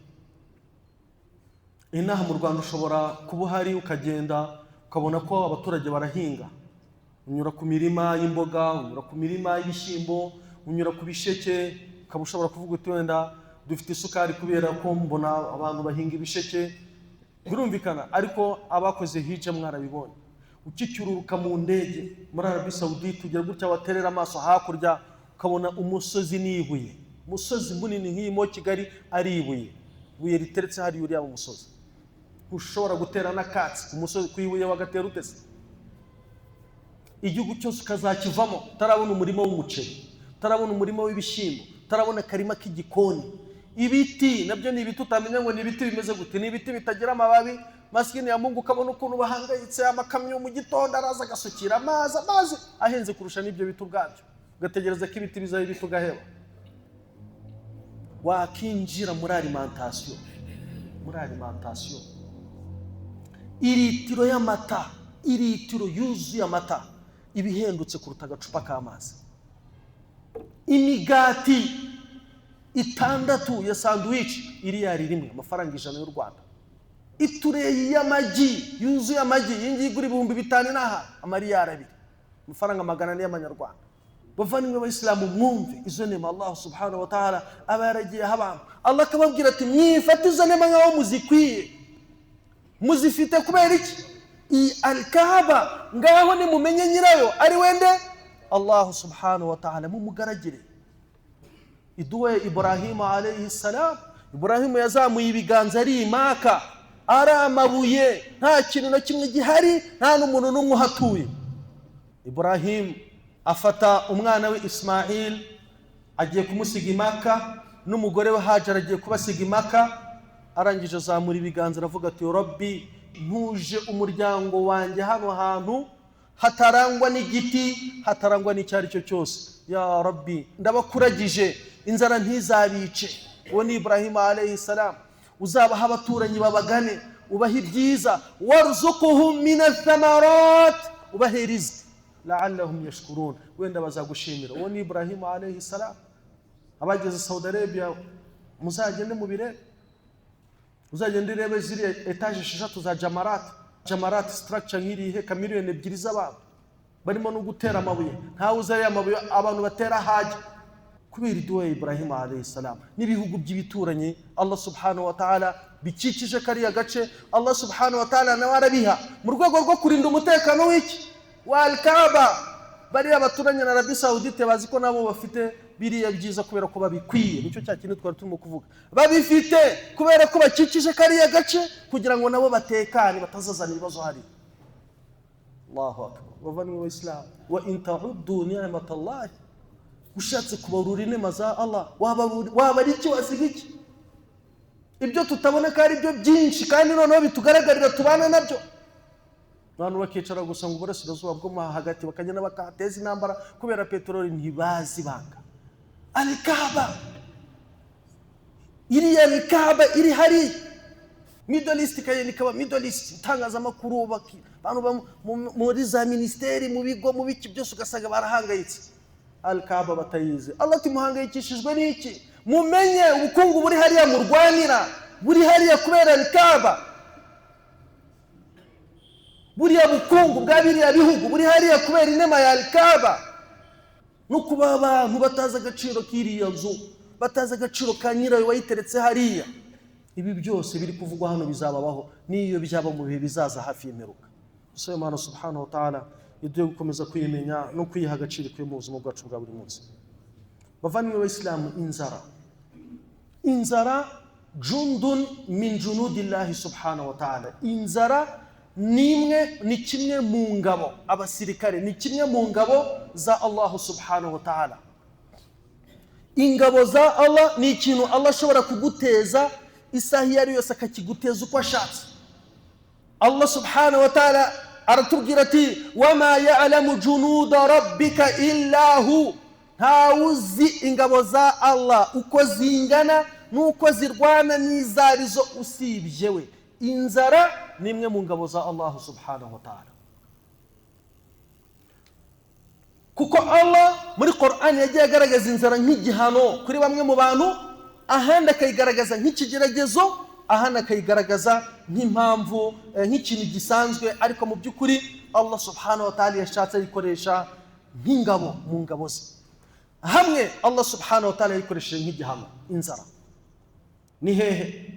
inaha mu Rwanda ushobora kuba uhari ukagenda ukabona ko abaturage barahinga, unyura ku mirima y'imboga, unyura ku mirima y'ibishyimbo, unyura ku bisheke, ukaba ushobora kuvuga uti: "Wenda dufite isukari kubera ko mbona abantu bahinga ibisheke." Birumvikana, ariko abakoze hija mwarabibonye. Ukicyururuka mu ndege muri Arabie Saoudite, ugera gutya waterera amaso hakurya ukabona umusozi n'ibuye, umusozi munini nk'iyi mo Kigali, ari ibuye, ibuye riteretse hariya uriya mu musozi. Ushobora gutera n'akatsi ku musozi, ku ibuye wagatera utese? Igihugu cyose ukazakivamo utarabona umurima w'umuceri, utarabona umurima w'ibishyimbo, utarabona akarima k'igikoni. Ibiti nabyo ni ibiti utamenya ngo ni ibiti bimeze gute, ni ibiti bitagira amababi. Masikini ya Mungu, ukabona ukuntu bahangayitse. Amakamyo mu gitondo araza agasukira amazi, amazi ahenze kurusha n'ibyo biti ubwabyo, ugategereza ko ibiti bizaho ibiti ugaheba. Wakinjira muri alimentation, muri alimentation, iritiro y'amata, iritiro yuzuye amata iba ihendutse kuruta agacupa k'amazi. Imigati itandatu ya sandwich, iriyari rimwe, amafaranga 100 y'u Rwanda. Itureyi y'amagi yuzuye amagi, iyi ngiyi igura 5000 inaha, amariyari 2, amafaranga 400 y'amanyarwanda. Bavandimwe b'Abayisilamu, mwumve izo nema Allah subhanahu wa ta'ala aba yaragiyeho abantu. Allah akababwira ati: "Mwifate izo nema nk'aho muzikwiye, muzifite kubera iki? Iyi Alkaba, ngaho nimumenye nyirayo ari wende, Allah subhanahu wa ta'ala, mumugaragire." Iduwa ya Ibrahimu alayhi salam. Ibrahimu yazamuye ibiganza ari Imaka, ari amabuye, nta kintu na kimwe gihari, nta n'umuntu n'umwe uhatuye. Ibrahimu afata umwana we Ismail, agiye kumusiga Imaka, n'umugore we Hajara agiye kubasiga Imaka. Arangije azamura ibiganza aravuga ati: "Rabbi, ntuje umuryango wanjye hano hantu hatarangwa n'igiti, hatarangwa n'icyo ari cyo cyose. Ya Rabbi, ndabakuragije, inzara ntizabice." Uwo ni Ibrahimu alayhi salam. "Uzabaha abaturanyi babagane, ubahe ibyiza, warzuquhum min athamarat, ubahe riziki, la'allahum yashkurun, wenda bazagushimira." Uwo ni Ibrahimu alayhi salam. Abageze Saudi Arabia muzagende mubirebe, uzagende urebe ziriya etaje esheshatu za Jamarat. Jamarat, structure nk'iriya iheka miliyoni 2 z'abantu, barimo no gutera amabuye, ntawe uzi ariya mabuye abantu batera hajya, kubera iduwa ya Ibrahimu alayhi salam. N'ibihugu by'ibituranyi Allah subhanahu wa ta'ala bikikije kariya gace, Allah subhanahu wa ta'ala nawe arabiha mu rwego rwo kurinda umutekano w'iki? Wa Alkaaba. Bariya baturanye na Arabie Saoudite bazi ko nabo bafite biriya byiza kubera ko babikwiye. Nicyo cya kintu twari turimo kuvuga, babifite kubera ko bakikije kariya gace kugira ngo nabo batekane, batazazana ibibazo hariya. Allahu akbar! Bavandimwe b'Abayisilamu, wa in ta'uddu ni'matallahi, ushatse kubarura inema za Allah waba ari iki, wasiga iki? Ibyo tutabona ko ari byo byinshi, kandi noneho bitugaragarira tubana nabyo. Abantu bakicara gusa ngo uburasirazuba bwo mo hagati, bakagenda bakahateza intambara kubera peteroli, ntibazi banga Alikaba. Iriya Alikaba iri hariya, Middle East ikagenda ikaba Middle East. Itangazamakuru, abantu muri za minisiteri, mu bigo, mu biki byose, ugasanga barahangayitse, Alikaba batayizi. Allah ati: "Muhangayikishijwe n'iki? Mumenye ubukungu buri hariya murwanira, buri hariya kubera Alikaba. Buriya bukungu bwa biriya bihugu buri hariya kubera inema ya Alikaba." No kuba abantu batazi agaciro k'iriya nzu, batazi agaciro ka nyirayo wayiteretse hariya. Ibi byose biri kuvugwa hano bizababaho, n'iyo byaba mu bihe bizaza hafi y'imperuka. Gusa Imana subhanahu wa ta'ala iduhe gukomeza kuyimenya no kuyiha agaciro ikwiye mu buzima bwacu bwa buri munsi. Bavandimwe b'Abayisilamu, inzara. Inzara jundun min junudillahi subhanahu wa ta'ala, inzara nimwe ni kimwe mu ngabo, abasirikare ni kimwe mu ngabo za Allah subhanahu wa ta'ala. Ingabo za Allah ni ikintu Allah ashobora kuguteza isaha iyo ari yose, akakiguteza uko ashatse. Allah subhanahu wa ta'ala aratubwira ati wama ya'lamu junuda rabbika illa hu, ntawuzi ingabo za Allah uko zingana nuko zirwana n'izarizo usibye we. Inzara ni imwe mu ngabo za Allah subhanahu wa ta'ala, kuko Allah muri Qur'an yagiye agaragaza inzara nk'igihano kuri bamwe mu bantu, ahandi akayigaragaza nk'ikigeragezo, ahandi akayigaragaza nk'impamvu, nk'ikintu gisanzwe, ariko mu by'ukuri Allah subhanahu wa ta'ala yashatse ayikoresha nk'ingabo mu ngabo ze. Hamwe Allah subhanahu wa ta'ala yayikoresheje nk'igihano inzara ni hehe?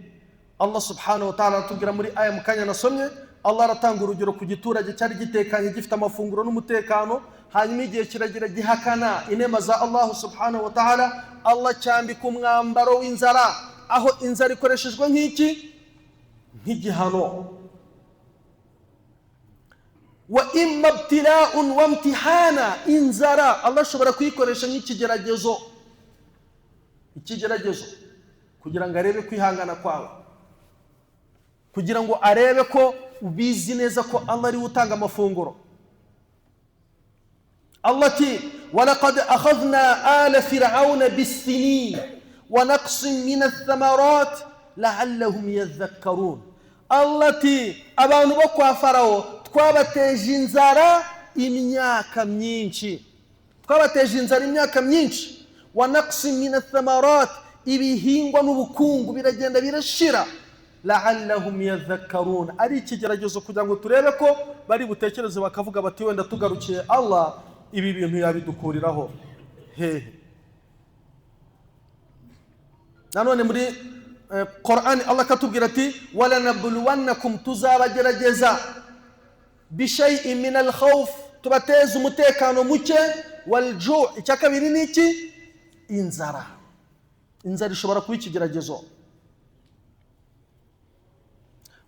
Allah subhanahu wa ta'ala atubwira muri aya mu kanya nasomye, Allah aratanga urugero ku giturage cyari gitekanye gifite amafunguro n'umutekano, hanyuma igihe kiragira gihakana inema za Allah subhanahu wa ta'ala, Allah cyambika umwambaro w'inzara, aho inzara ikoreshejwe nk'iki? Nk'igihano. Wa imma ibtila'un wa imtihana, inzara Allah ashobora kuyikoresha nk'ikigeragezo, ikigeragezo kugira ngo arebe kwihangana kwawe, kugira ngo arebe ko ubizi neza ko Allah ari utanga amafunguro. Allah ati walaqad akhadhna ala fir'auna bis-sinin wa naqsin min ath-thamarat la'allahum yadhakkarun. Allah ati abantu bo kwa Farao twabateje inzara imyaka myinshi, twabateje inzara imyaka myinshi, wa naqsin min ath-thamarat, ibihingwa n'ubukungu biragenda birashira, la'allahum yadhakkarun. Ari ikigeragezo kugira ngo turebe ko bari butekereze bakavuga bati wenda tugarukiye Allah ibi bintu yabidukuriraho hehe. Nanone muri Qur'an Allah katubwira ati walanabluwannakum, tuzabagerageza bishay'in min al-khawf, tubateze umutekano muke, wal-ju', icya kabiri ni iki? Inzara. Inzara ishobora kuba ikigeragezo.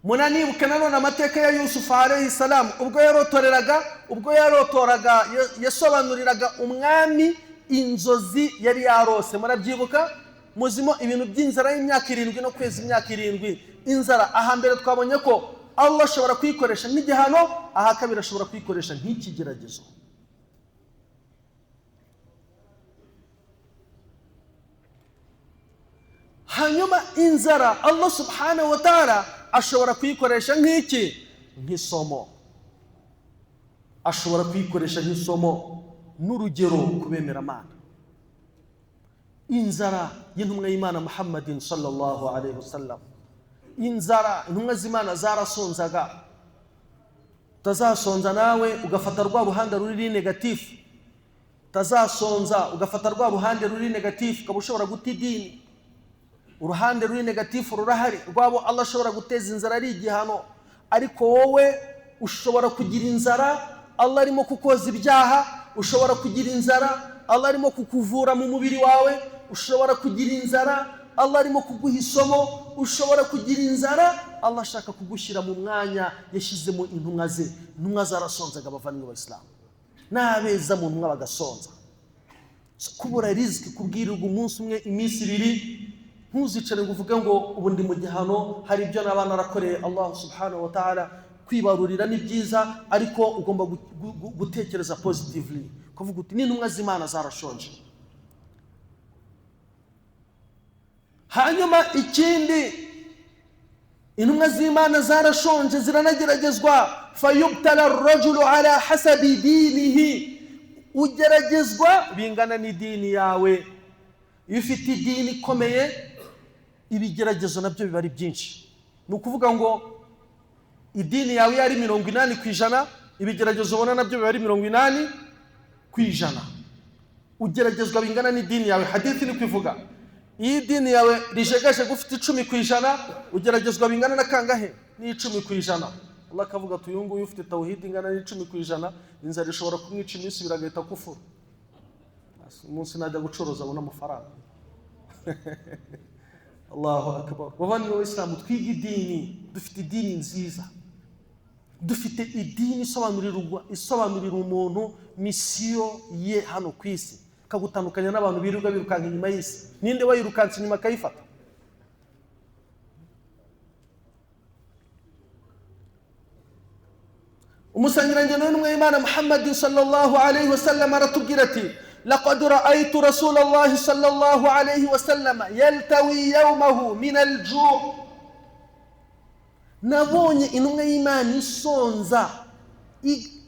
Munanibuke nanone amateka ya Yusuf alayhi salam, ubwo yarotoreraga, ubwo yarotoraga yasobanuriraga umwami inzozi yari yarose. Murabyibuka muzimo ibintu by'inzara y'imyaka 7 no kwezi imyaka 7. Inzara ahambere twabonye ko Allah ashobora kuyikoresha nk'igihano, aha kabiri ashobora kuyikoresha nk'ikigeragezo. Hanyuma inzara Allah subhanahu wa ta'ala ashobora kuyikoresha nk'iki? Nk'isomo. Ashobora kuyikoresha nk'isomo n'urugero kubemera Imana. Inzara y'intumwa y'Imana Muhammadin sallallahu alayhi wasallam, inzara intumwa z'Imana zarasonzaga. Utazasonza nawe ugafata rwa ruhande ruri negatifu, utazasonza ugafata rwa ruhande ruri negatifu ukaba ushobora guta idini. Uruhande ruri negatifu rurahari rwabo Allah ashobora guteza inzara ari igihano, ariko wowe ushobora kugira inzara Allah arimo kukoza ibyaha, ushobora kugira inzara Allah arimo kukuvura mu mubiri wawe, ushobora kugira inzara Allah arimo kuguha isomo, ushobora kugira inzara Allah ashaka kugushyira mu mwanya yashyizemo intumwa ze. Intumwa zarasonzaga abavandimwe b'Abayisilamu, n'abeza mu ntumwa bagasonza. Kubura riziki, kubwirirwa umunsi umwe iminsi ibiri, ntuzicare ngo uvuge ngo ubu ndi mu gihano, hari ibyo n'abana narakoreye Allah subhanahu wa ta'ala. Kwibarurira ni byiza, ariko ugomba gutekereza positively, kuvuga uti n'intumwa z'Imana zarashonje. Hanyuma ikindi, intumwa z'Imana zarashonje ziranageragezwa. Fayubtala ar-rajulu ala hasabi dinihi, ugeragezwa bingana n'idini yawe. Iyo ufite idini ikomeye ibigeragezo nabyo biba ari byinshi. Ni ukuvuga ngo idini yawe yari 80%, ibigeragezo ubona nabyo biba ari 80%. Ugeragezwa bingana n'idini yawe. Hadithi ni kwivuga iyo idini yawe rijegaje gufite 10%, ugeragezwa bingana na kangahe? Ni 10%. Allah akavuga ati uyu nguyu ufite tawhid ingana n'10%, inzara ishobora kumwica iminsi ibiri agahita kufuru. Umunsi najya gucuruza abona amafaranga. Allahu akbar. Bavandimwe b'Abayisilamu, twige idini, dufite idini nziza, dufite idini isobanurira umuntu mission ye hano ku isi, ikagutandukanya n'abantu birirwa birukanka inyuma y'isi. Ninde wayirukanse inyuma akayifata? Umusangirangendo w'intumwa y'Imana Muhammad sallallahu alayhi wasallam aratubwira ati: laqad ra'aytu rasulallahi sallallahu alayhi wasallam yaltawi yawmahu min al-ju'. Nabonye intumwa y'Imana isonza,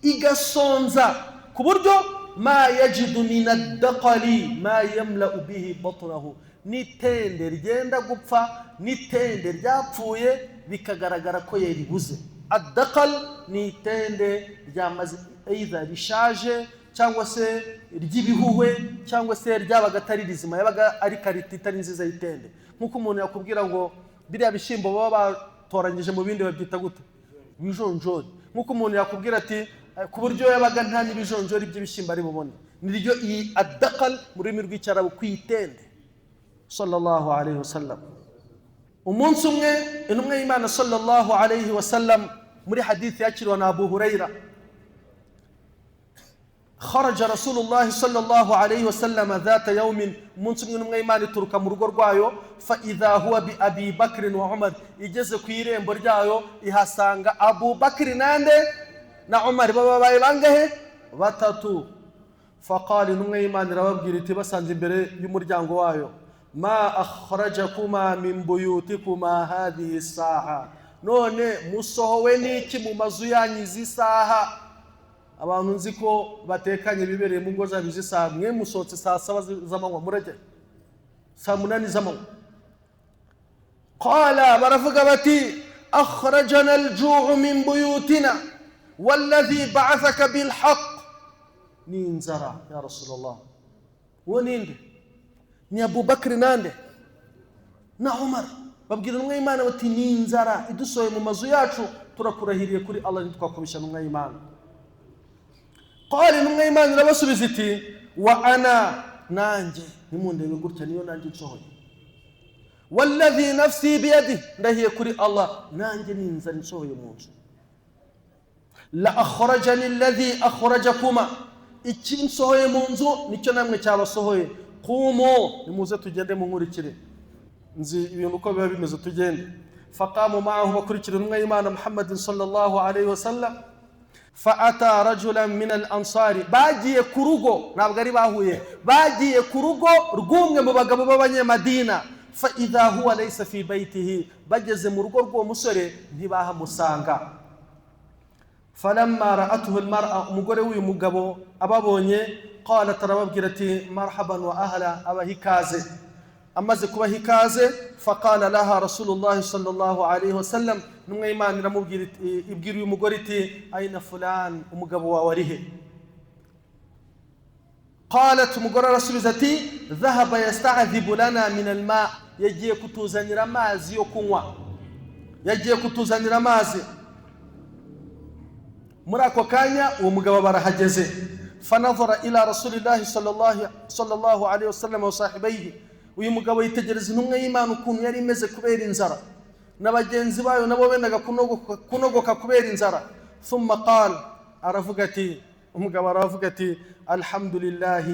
igasonza ku buryo ma yajidu min ad-daqali ma yamla'u bihi batnahu, n'itende ryenda gupfa n'itende ryapfuye bikagaragara ko yaribuze. Ad-daqal ni itende ryamaze either rishaje cyangwa se ry'ibihuhwe cyangwa se ryabaga atari rizima, yabaga ari karita itari nziza y'itende. Nk'uko umuntu yakubwira ngo biriya bishyimbo baba batoranyije mu bindi babyita gute? Ibijonjori. Nk'uko umuntu yakubwira ati ku buryo yabaga nta n'ibijonjori by'ibishyimbo ari bubone. Niryo iyi ad-daqal mu rurimi rw'icyarabu ku itende. Sallallahu alayhi wasallam. Umunsi umwe intumwa y'Imana sallallahu alayhi wasallam muri hadithi yakiriwe na Abu Huraira, kharaja Rasulullah sallallahu alayhi wasallam dhata yawmin, umunsi umwe intumwa y'Imana ituruka mu rugo rwayo, fa idha huwa bi Abi Bakr wa Umar, igeze ku irembo ryayo ihasanga Abu Bakr nande na Umar, babaye bangahe? Batatu. Faqala, intumwa y'Imana irababwira iti, basanze imbere y'umuryango wayo, ma akhrajakuma min buyutikuma hadhihi saha, none musohowe n'iki mu mazu yanyu izi saha? Abantu nzi ko batekanye bibereye mu ngo zabo izi saha, mwe musohotse saa 7 z'amanywa, murajya saa 8 z'amanywa. Qala, baravuga bati akhrajana al-ju'u min buyutina walladhi ba'athaka bil haqq. Ni inzara ya Rasulullah. Uwo ninde? Ni Abu Bakr nande na Umar. Babwira intumwa y'Imana bati ni inzara idusohoye mu mazu yacu, turakurahiriye kuri Allah ntitwakubishya intumwa y'Imana. Qala, intumwa y'Imana irabasubiza iti wa ana, nanjye nimundebe gutya niyo nanjye nsohoye, walladhi nafsi biyadihi, ndahiye kuri Allah nanjye ni inzara nsohoye mu nzu, la akhrajani alladhi akhrajakuma, iki nsohoye mu nzu nicyo namwe cyabasohoye, qumu, nimuze tugende munkurikire, nzi ibintu uko biba bimeze, tugende. Faqamu ma'ahu, bakurikira intumwa y'Imana Muhammad sallallahu alayhi wasallam. Fa'ata rajulan min al-ansari, bagiye ku rugo, ntabwo ari bahuye, bagiye ku rugo rw'umwe mu bagabo b'abanyamadina. Fa idha huwa laysa fi baytihi, bageze mu rugo rw'uwo musore ntibahamusanga. Falamma ra'atuhu al-mar'a, umugore w'uyu mugabo ababonye, qalat, arababwira ati marhaban wa ahla, abaha ikaze. Amaze kubaha ikaze, faqala laha Rasulullah sallallahu alayhi wasallam, intumwa y'Imana iramubwira ibwira uyu mugore iti aina fulan, umugabo wawe ari he? Qalat, umugore arasubiza ati dhahaba yasta'dhibu lana min alma, yagiye kutuzanira amazi yo kunywa, yagiye kutuzanira amazi. Muri ako kanya uwo mugabo barahageze. Fanadhara ila Rasulillahi sallallahu alayhi wasallam wa sahibayhi, uyu mugabo yitegereza intumwa y'Imana ukuntu yari imeze kubera inzara, na bagenzi bayo nabo bendaga kunogoka kubera inzara. Thumma qala, aravuga ati, umugabo aravuga ati alhamdulillah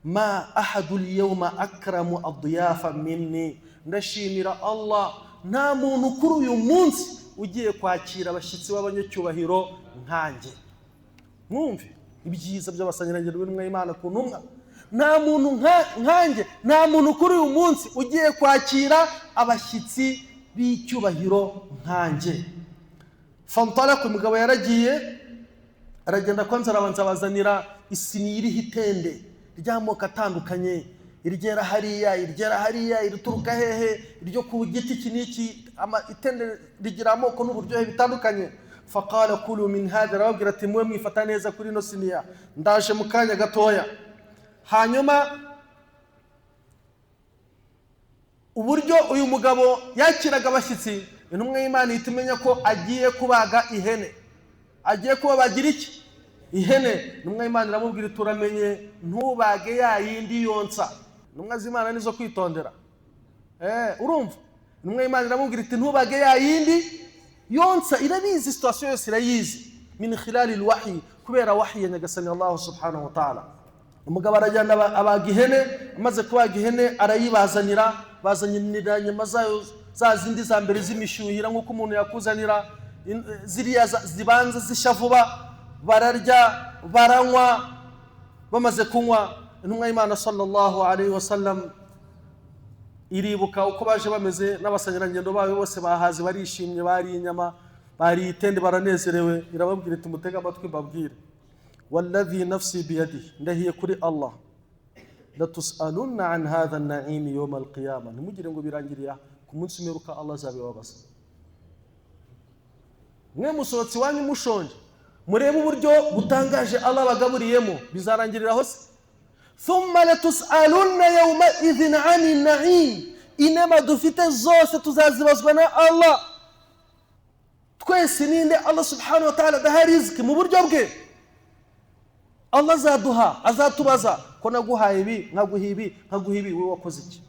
ma ahadu al-yawma akramu ad-diyafa minni, ndashimira Allah nta muntu kuri uyu munsi ugiye kwakira abashyitsi b'abanyacyubahiro nkanjye. Mwumve ibyiza by'abasangirangendo b'intumwa y'Imana ku ntumwa. Nta muntu nkanjye, nta muntu kuri uyu munsi ugiye kwakira abashyitsi b'icyubahiro nkanjye. Fantalaka, umugabo yaragiye aragenda, kwanza arabanza abazanira isiniya iriho itende ry'amoko atandukanye, iryera hariya, iryera hariya, irituruka hehe, iryo ku giti iki n'iki, itende rigira amoko n'uburyohe bitandukanye. Faqala kulu min hadha, arababwira ati mwe mwifata neza kuri ino siniya, ndaje mu kanya gatoya. Hanyuma uburyo uyu mugabo yakiraga abashyitsi, intumwa y'Imana ihita imenya ko agiye kubaga ihene, agiye kubabagira iki? Ihene. Intumwa y'Imana iramubwira turamenye ntubage ya yindi yonsa. Intumwa z'Imana nizo kwitondera. Urumva intumwa y'Imana iramubwira iti ntubage ya yindi yonsa, irabizi situation yose irayizi, min khilali alwahyi, kubera wahyi ya Nyagasani Allah subhanahu wa ta'ala. Umugabo arajyana abaga ihene, amaze kubaga ihene arayibazanira, bazanira inyama zayo za zindi za mbere z'imishyuhira, nk'uko umuntu yakuzanira ziriya zibanza zishya vuba. Bararya, baranywa, bamaze kunywa intumwa y'Imana sallallahu alayhi wasallam iribuka uko baje bameze n'abasangirangendo bayo bose bahaze, barishimye, bariye inyama, bariye itende, baranezerewe. Irababwira iti mutege amatwi mbabwire, walladhi nafsi biyadihi, ndahiye kuri Allah, latusalunna an hadha an-na'imi yawm al-qiyamah, ntimugire ngo birangiriye ku munsi w'imperuka Allah azabibabaza. Mwe musohotse iwanyu mushonje, murebe uburyo butangaje Allah bagaburiyemo, bizarangirira hose. Thumma latusalunna yawma idhin ani na'im, inema dufite zose tuzazibazwa na Allah. Twese ninde Allah subhanahu wa ta'ala adaha riziki mu buryo bwe? Allah azaduha, azatubaza ko naguhaye ibi, nkaguha ibi, nkaguha ibi, wowe wakoze iki?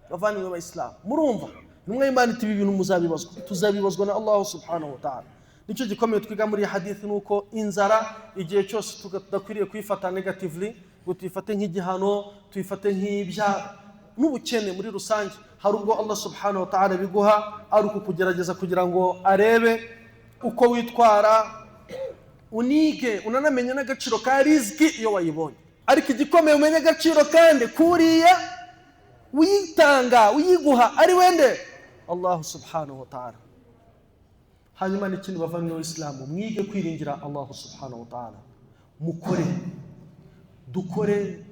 Bavandimwe b'Abayisilamu, murumva intumwa y'Imana iti ibi bintu muzabibazwa, tuzabibazwa na Allah subhanahu wa ta'ala. Nicyo gikomeye twiga muri hadithi, nuko inzara igihe cyose tudakwiriye kuyifata negatively, ngo tuyifate nk'igihano, tuyifate nk'ibyaha n'ubukene muri rusange. Hari ubwo Allah subhanahu wa ta'ala biguha ari ukukugerageza kugira ngo arebe uko witwara, unige unanamenye n'agaciro ka riziki iyo wayibonye. Ariko igikomeye umenye agaciro kandi kuriya uyitanga, uyiguha ari wende Allah subhanahu wa ta'ala. Hanyuma n'ikindi bavandimwe b'Isilamu, mwige kwiringira Allah subhanahu wa ta'ala, mukore, dukore,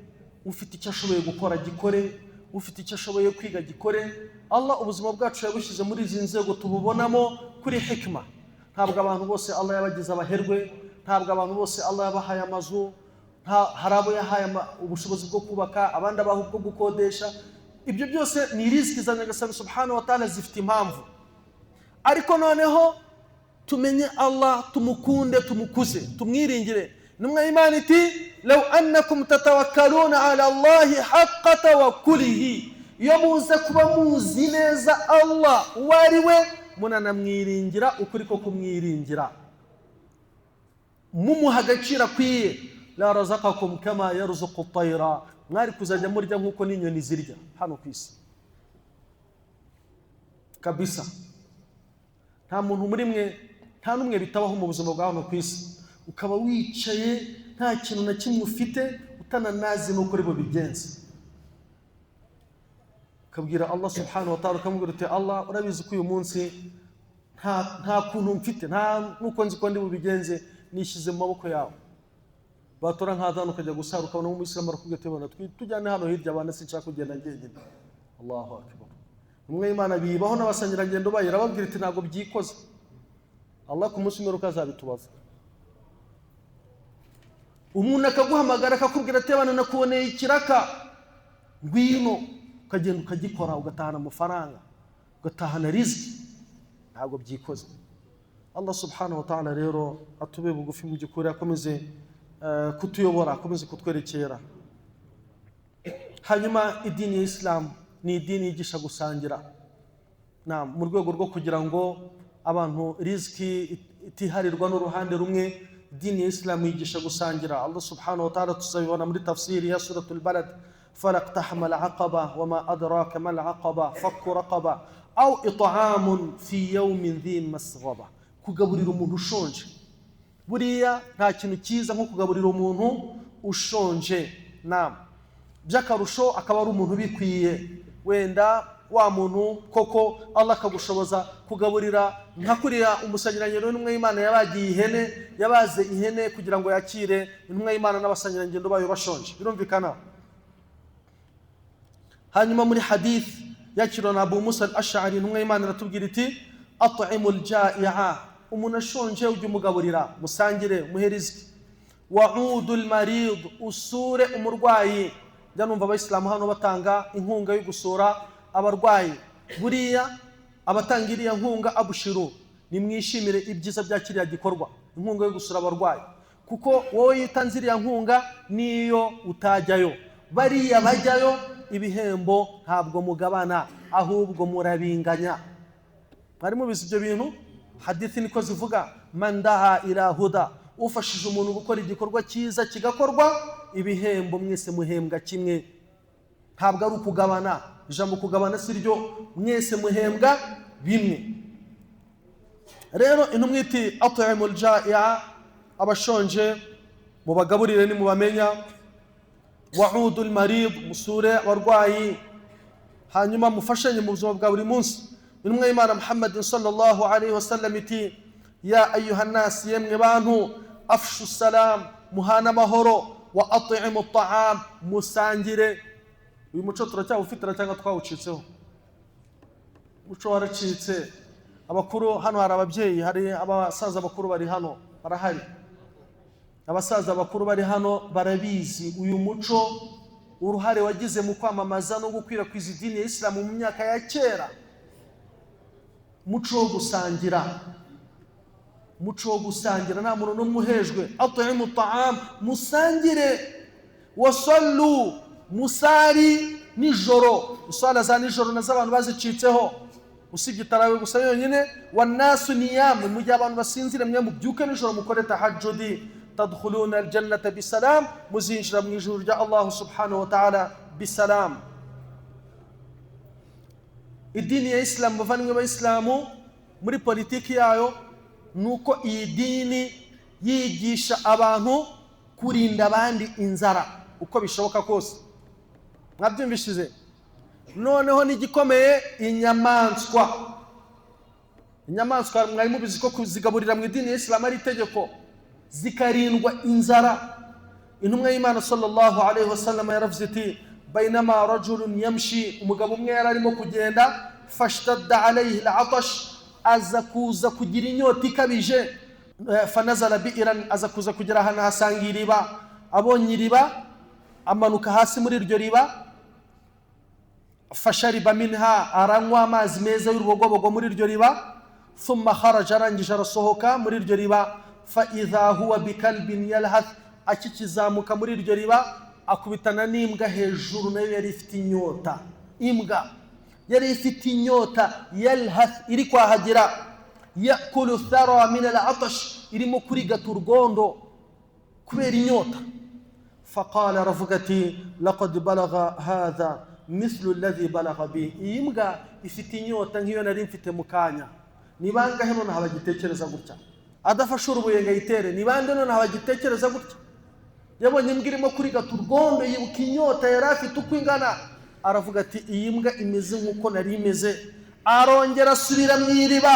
ufite icyo ashoboye gukora gikore, ufite icyo ashoboye kwiga gikore. Allah ubuzima bwacu yabushyize muri izi nzego tububonamo kuri hikma. Ntabwo abantu bose Allah yabagize abaherwe, ntabwo abantu bose Allah yabahaye amazu, hari abo yahaye ubushobozi bwo kubaka, abandi abaha ubwo gukodesha. Ibyo byose ni riziki za Nyagasani subhanahu wa ta'ala, zifite impamvu. Ariko noneho tumenye Allah, tumukunde, tumukuze, tumwiringire. Intumwa y'Imana iti law annakum tatawakkaluna ala Allahi haqqa tawakkulihi, iyo muze kuba muzi neza Allah uwo ari we, munanamwiringira ukuri ko kumwiringira, mumuha agaciro akwiye, la razaqakum kama yarzuqu at-tayra, mwari kuzajya murya nk'uko n'inyoni zirya hano ku isi kabisa. Nta muntu muri mwe, nta n'umwe bitabaho mu buzima bwa hano ku isi, ukaba wicaye nta kintu na kimwe ufite, utananazi n'uko uri bubigenze, ukabwira Allah subhanahu wa ta'ala, ukamubwira uti Allah urabizi ko uyu munsi nta kuntu mfite, nta nuko nzi ko ndi bubigenze, nishyize mu maboko yawe. Batora nk'adhana ukajya gusara, ukabona umuyisilamu arakubwira ati bona tujyane hano hirya abana, sinshaka kugenda njyenyine. Allahu akbar. Umwe Imana bibaho n'abasangirangendo bayo, irababwira iti ntabwo byikoze, Allah ku munsi w'imperuka azabitubaza. Umuntu akaguhamagara akakubwira ati abana nakuboneye ikiraka, ngwino, ukagenda ukagikora, ugatahana amafaranga, ugatahana riziki. Ntabwo byikoze. Allah subhanahu wa ta'ala rero atube bugufi mu by'ukuri, akomeze kutuyobora, akomeze kutwerekera. Hanyuma idini ya Islam ni idini yigisha gusangira, na mu rwego rwo kugira ngo abantu riziki itiharirwa n'uruhande rumwe. Idini ya Islam yigisha gusangira. Allah subhanahu wa ta'ala tuzabibona muri tafsiri ya suratul Balad, falaqtahama al-aqaba wama adraka mal aqaba fakku raqaba aw it'amun fi yawmin dhi masghaba. Kugaburira umuntu ushonje, buriya nta kintu cyiza nko kugaburira umuntu ushonje. Naam, by'akarusho akaba ari umuntu ubikwiye, wenda wa muntu koko Allah akagushoboza kugaburira nka kuriya umusangirangendo w'intumwa y'Imana yabagiye ihene, yabaze ihene kugira ngo yakire intumwa y'Imana n'abasangirangendo bayo bashonje. Birumvikana. Hanyuma muri hadith yakirwa na Abu Musa al-Ash'ari, intumwa y'Imana iratubwira iti at'imul ja'i'a, umuntu ashonje ujye umugaburira, musangire, umuhe riziki. Wa'udul marid, usure umurwayi. Njya numva abayisilamu hano batanga inkunga yo gusura abarwayi. Buriya abatanga iriya nkunga, abushiru, nimwishimire ibyiza bya kiriya gikorwa, inkunga yo gusura abarwayi, kuko wowe yitanze iriya nkunga niyo utajyayo, bariya bajyayo Ibihembo ntabwo mugabana, ahubwo murabinganya. Mwari mubizi ibyo bintu? Hadithi niko zivuga: man daha ila huda, ufashije umuntu gukora igikorwa cyiza kigakorwa, ibihembo mwese muhembwa kimwe. Ntabwo ari ukugabana, ijambo kugabana si ryo, mwese muhembwa bimwe. Rero intumwa iti: at'imu ljai'a, abashonje mubagaburire nimubamenya, wa'udu lmarid, musure abarwayi, hanyuma mufashanye mu buzima bwa buri munsi. Intumwa y'Imana Muhammadin sallallahu alaihi wasallam iti: ya ayuha nasi, yemwe bantu, afshu salam, muhane amahoro, wa at'imu ta'am, musangire. Uyu muco turacyawufitira cyangwa twawucitseho? Umuco waracitse. Abakuru hano, hari ababyeyi, hari abasaza bakuru bari hano, barahari. Abasaza bakuru bari hano barabizi uyu muco, uruhare wagize mu kwamamaza no gukwirakwiza idini ya Isilamu mu myaka ya kera. Umuco wo gusangira, umuco wo gusangira, nta muntu n'umwe uhejwe. At'imu ta'am, musangire, wasallu, musari nijoro. Iswala za nijoro nazo abantu bazicitseho, usibye tarawe gusa yonyine. Wannasu niyamu, mu gihe abantu basinzire mwe mubyuke nijoro mukore tahajjudi. Tadkhuluna aljannata bisalam, muzinjira mu ijuru rya Allah subhanahu wa ta'ala bisalam. Idini ya Isilamu, bavandimwe b'Abayisilamu, muri politiki yayo ni uko iyi dini yigisha abantu kurinda abandi inzara uko bishoboka kose. Mwabyumvishije? Noneho n'igikomeye, inyamaswa. Inyamaswa mwari mubizi ko kuzigaburira mu idini ya Isilamu ari itegeko, zikarindwa inzara. Intumwa y'Imana sallallahu alaihi wasallam yaravuze iti: bainama rajulun yamshi, umugabo umwe yari arimo kugenda, fashtadda alayhi al'atash, aza kuza kugira inyota ikabije, fanazala bi'ran, aza kuza kugera ahantu hasanga iriba. Abonye iriba amanuka hasi muri iryo riba, fashariba minha, aranywa amazi meza y'urubogobogo muri iryo riba. Thumma kharaja, arangije arasohoka muri iryo riba, fa idha huwa bikalbin yalhath, akikizamuka muri iryo riba akubitana n'imbwa hejuru, nayo yari ifite inyota. Imbwa yari ifite inyota, yalhath, iri kwahagira, yakulu thara min al-atash, irimo kurigata urwondo kubera inyota. Faqala, aravuga ati: laqad balagha hadha mithlu alladhi balagha bi, iyi mbwa ifite inyota nk'iyo nari mfite mu kanya. Ni bangahe nonaha bagitekereza gutya, adafashe urubuye ngo ayitere? Ni bande nonaha bagitekereza gutya? Yabonye imbwa irimo kurigata urwondo, yibuka inyota yari afite uko ingana, aravuga ati: iyi mbwa imeze nk'uko nari imeze. Arongera asubira mu iriba,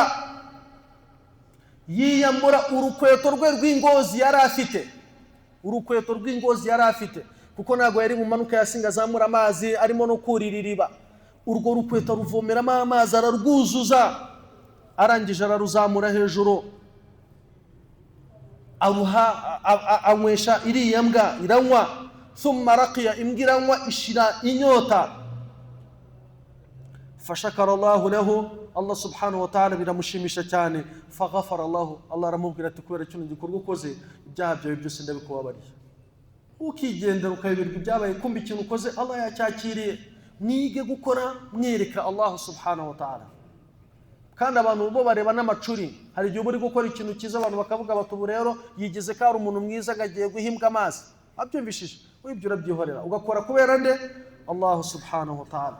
yiyambura urukweto rwe rw'ingozi yari afite, urukweto rw'ingozi yari afite, kuko ntabwo yari bumanuka yasinga azamura amazi arimo no kurira iriba. Urwo rukweto ruvomeramo amazi ararwuzuza, arangije araruzamura hejuru, aruha anywesha iriya mbwa, iranywa. Thumma raqiya, imbwa iranywa ishira inyota. Fashakara Allahu lahu, Allah subhanahu wa ta'ala biramushimisha cyane. Faghafara Allahu, Allah aramubwira ati: kubera kino gikorwa ukoze, ibyaha byawe byose ndabikubabariye. Ukigendera ukayoberwa ibyabaye, kumva ikintu ukoze Allah yacyakiriye. Mwige gukora mwereka Allah subhanahu wa ta'ala. Kandi abantu bo bareba n'amacuri. Hari igihe uba uri gukora ikintu cyiza, abantu bakavuga bati: ubu rero yigeze ko ari umuntu mwiza, agiye guhimbwa amazi. Abyumvishije wibyo urabyihorera, ugakora kubera nde? Allah subhanahu wa ta'ala.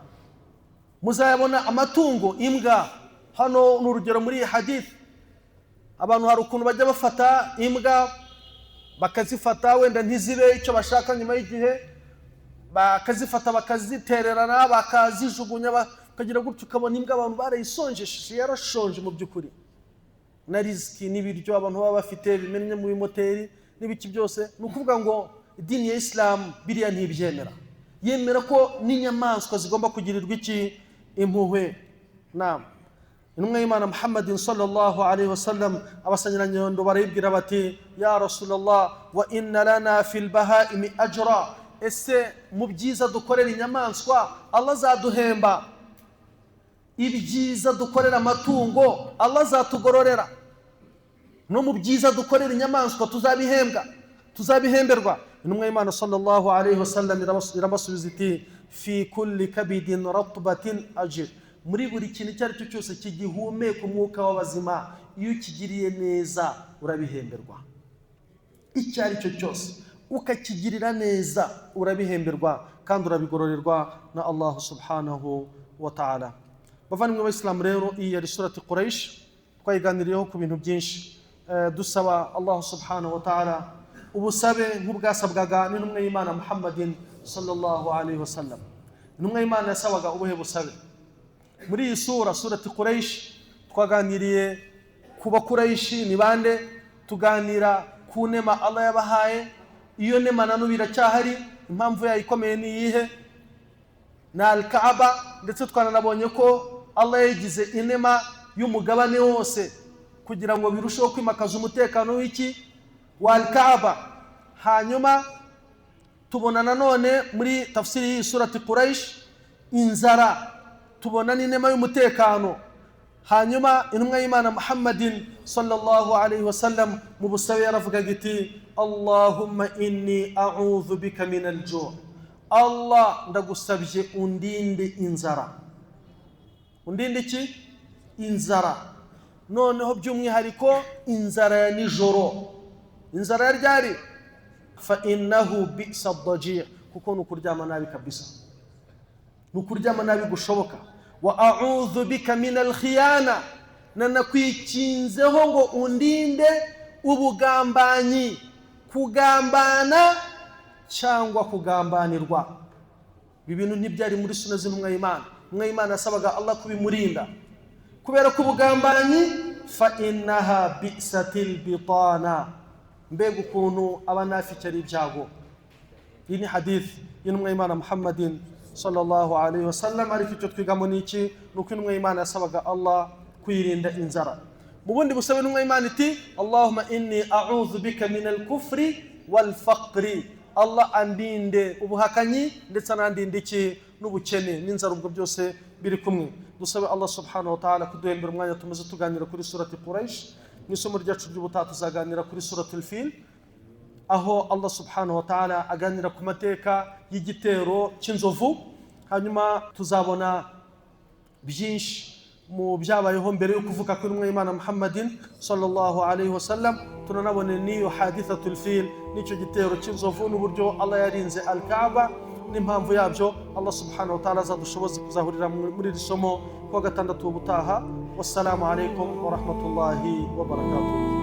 Muzayabona amatungo, imbwa hano ni urugero muri iyi hadith. Abantu hari ukuntu bajya bafata imbwa, bakazifata wenda ntizibe icyo bashaka, nyuma y'igihe bakazifata bakazitererana, bakazijugunya, bakagira gutyo, ukabona imbwa abantu barayisonjesheje, yarashonje mu by'ukuri. Na riziki n'ibiryo abantu baba bafite bimennye mu bimoteri n'ibiki byose. Ni ukuvuga ngo idini ya Isilamu biriya ntibyemera, yemera ko n'inyamaswa zigomba kugirirwa iki? Impuhwe. Naam. Intumwa y'Imana Muhammadin sallallahu alaihi wasallam, abasangirangendo barayibwira bati: ya Rasulallah, wa inna lana fil bahaimi ajra, ese mu byiza dukorera inyamaswa Allah azaduhemba? Ibyiza dukorera amatungo Allah azatugororera? No mu byiza dukorera inyamaswa tuzabihembwa, tuzabihemberwa? Intumwa y'Imana sallallahu alayhi wasallam irabasubiza iti fi kulli kabidin ratbatin ajr, muri buri kintu icyo ari cyo cyose kigihumeka umwuka w'abazima, iyo ukigiriye neza urabihemberwa. Icyo ari cyo cyose ukakigirira neza urabihemberwa kandi urabigororerwa na Allah subhanahu wa ta'ala. Bavandimwe b'Abayisilamu rero, iyi yari surati Quraysh, twayiganiriyeho ku bintu byinshi. Dusaba Allah subhanahu wa ta'ala ubusabe nk'ubwasabwaga n'intumwa y'Imana Muhammadin sallallahu alayhi wasallam. Intumwa y'Imana yasabaga ubuhe busabe? Muri iyi sura, surati Quraysh, twaganiriye ku Bakurayshi ni bande, tuganira ku nema Allah yabahaye. Iyo nema na n'ubu iracyahari, impamvu yayo ikomeye ni iyihe? Ni Al-Kaaba. Ndetse twananabonye ko Allah yayigize inema y'umugabane wose kugira ngo birusheho kwimakaza umutekano w'iki wa Al-Kaaba. Hanyuma tubona nanone muri tafsiri y'iyi surati Quraysh inzara, tubona n'inema y'umutekano. Hanyuma intumwa y'Imana Muhammadin sallallahu alayhi wasallam mu busabe yaravugaga iti Allahumma inni a'udhu bika min al-ju', Allah ndagusabye undinde inzara. Undinde iki? Inzara. Noneho by'umwihariko inzara ya nijoro. Inzara ya ryari? Fa innahu bi'sa ad-daji', kuko ni ukuryama nabi kabisa, ni ukuryama nabi gushoboka. Wa a'udhu bika min al-khiyana, nanakwikinzeho ngo undinde ubugambanyi, kugambana cyangwa kugambanirwa. Ibi bintu ntibyari muri sunna z'intumwa y'Imana. Intumwa y'Imana yasabaga Allah kubimurinda kubera ko ubugambanyi, fa innaha bi'satil bitana, mbega ukuntu abanafiki ari ibyago. Iyi ni hadith y'intumwa y'Imana Muhammadin sallallahu alayhi wasallam. Ariko icyo twigamo ni iki? Ni uko intumwa y'Imana yasabaga Allah kwirinda inzara. Mu bundi busabe intumwa y'Imana iti Allahumma inni a'udhu bika min al-kufri wal faqri, Allah andinde ubuhakanyi ndetse anandinde iki? N'ubukene n'inzara, ubwo byose biri kumwe. Dusabe Allah subhanahu wa ta'ala kuduhembera umwanya tumaze tuganira kuri surati Quraysh. Mu isomo ryacu ry'ubutaha tuzaganira kuri surati Al-Fil, aho Allah subhanahu wa ta'ala aganira ku mateka y'igitero cy'inzovu. Hanyuma tuzabona byinshi mu byabayeho mbere yo kuvuka kw'intumwa y'Imana Muhammadin sallallahu alayhi wasallam. Tunanabone n'iyo hadithatul fil, n'icyo gitero cy'inzovu, n'uburyo Allah yarinze Al-Kaaba n'impamvu yabyo. Allah subhanahu wa ta'ala azadushoboze kuzahurira muri iri somo kuwa gatandatu ubutaha. Wassalamu alaikum wa rahmatullahi wa barakatuh.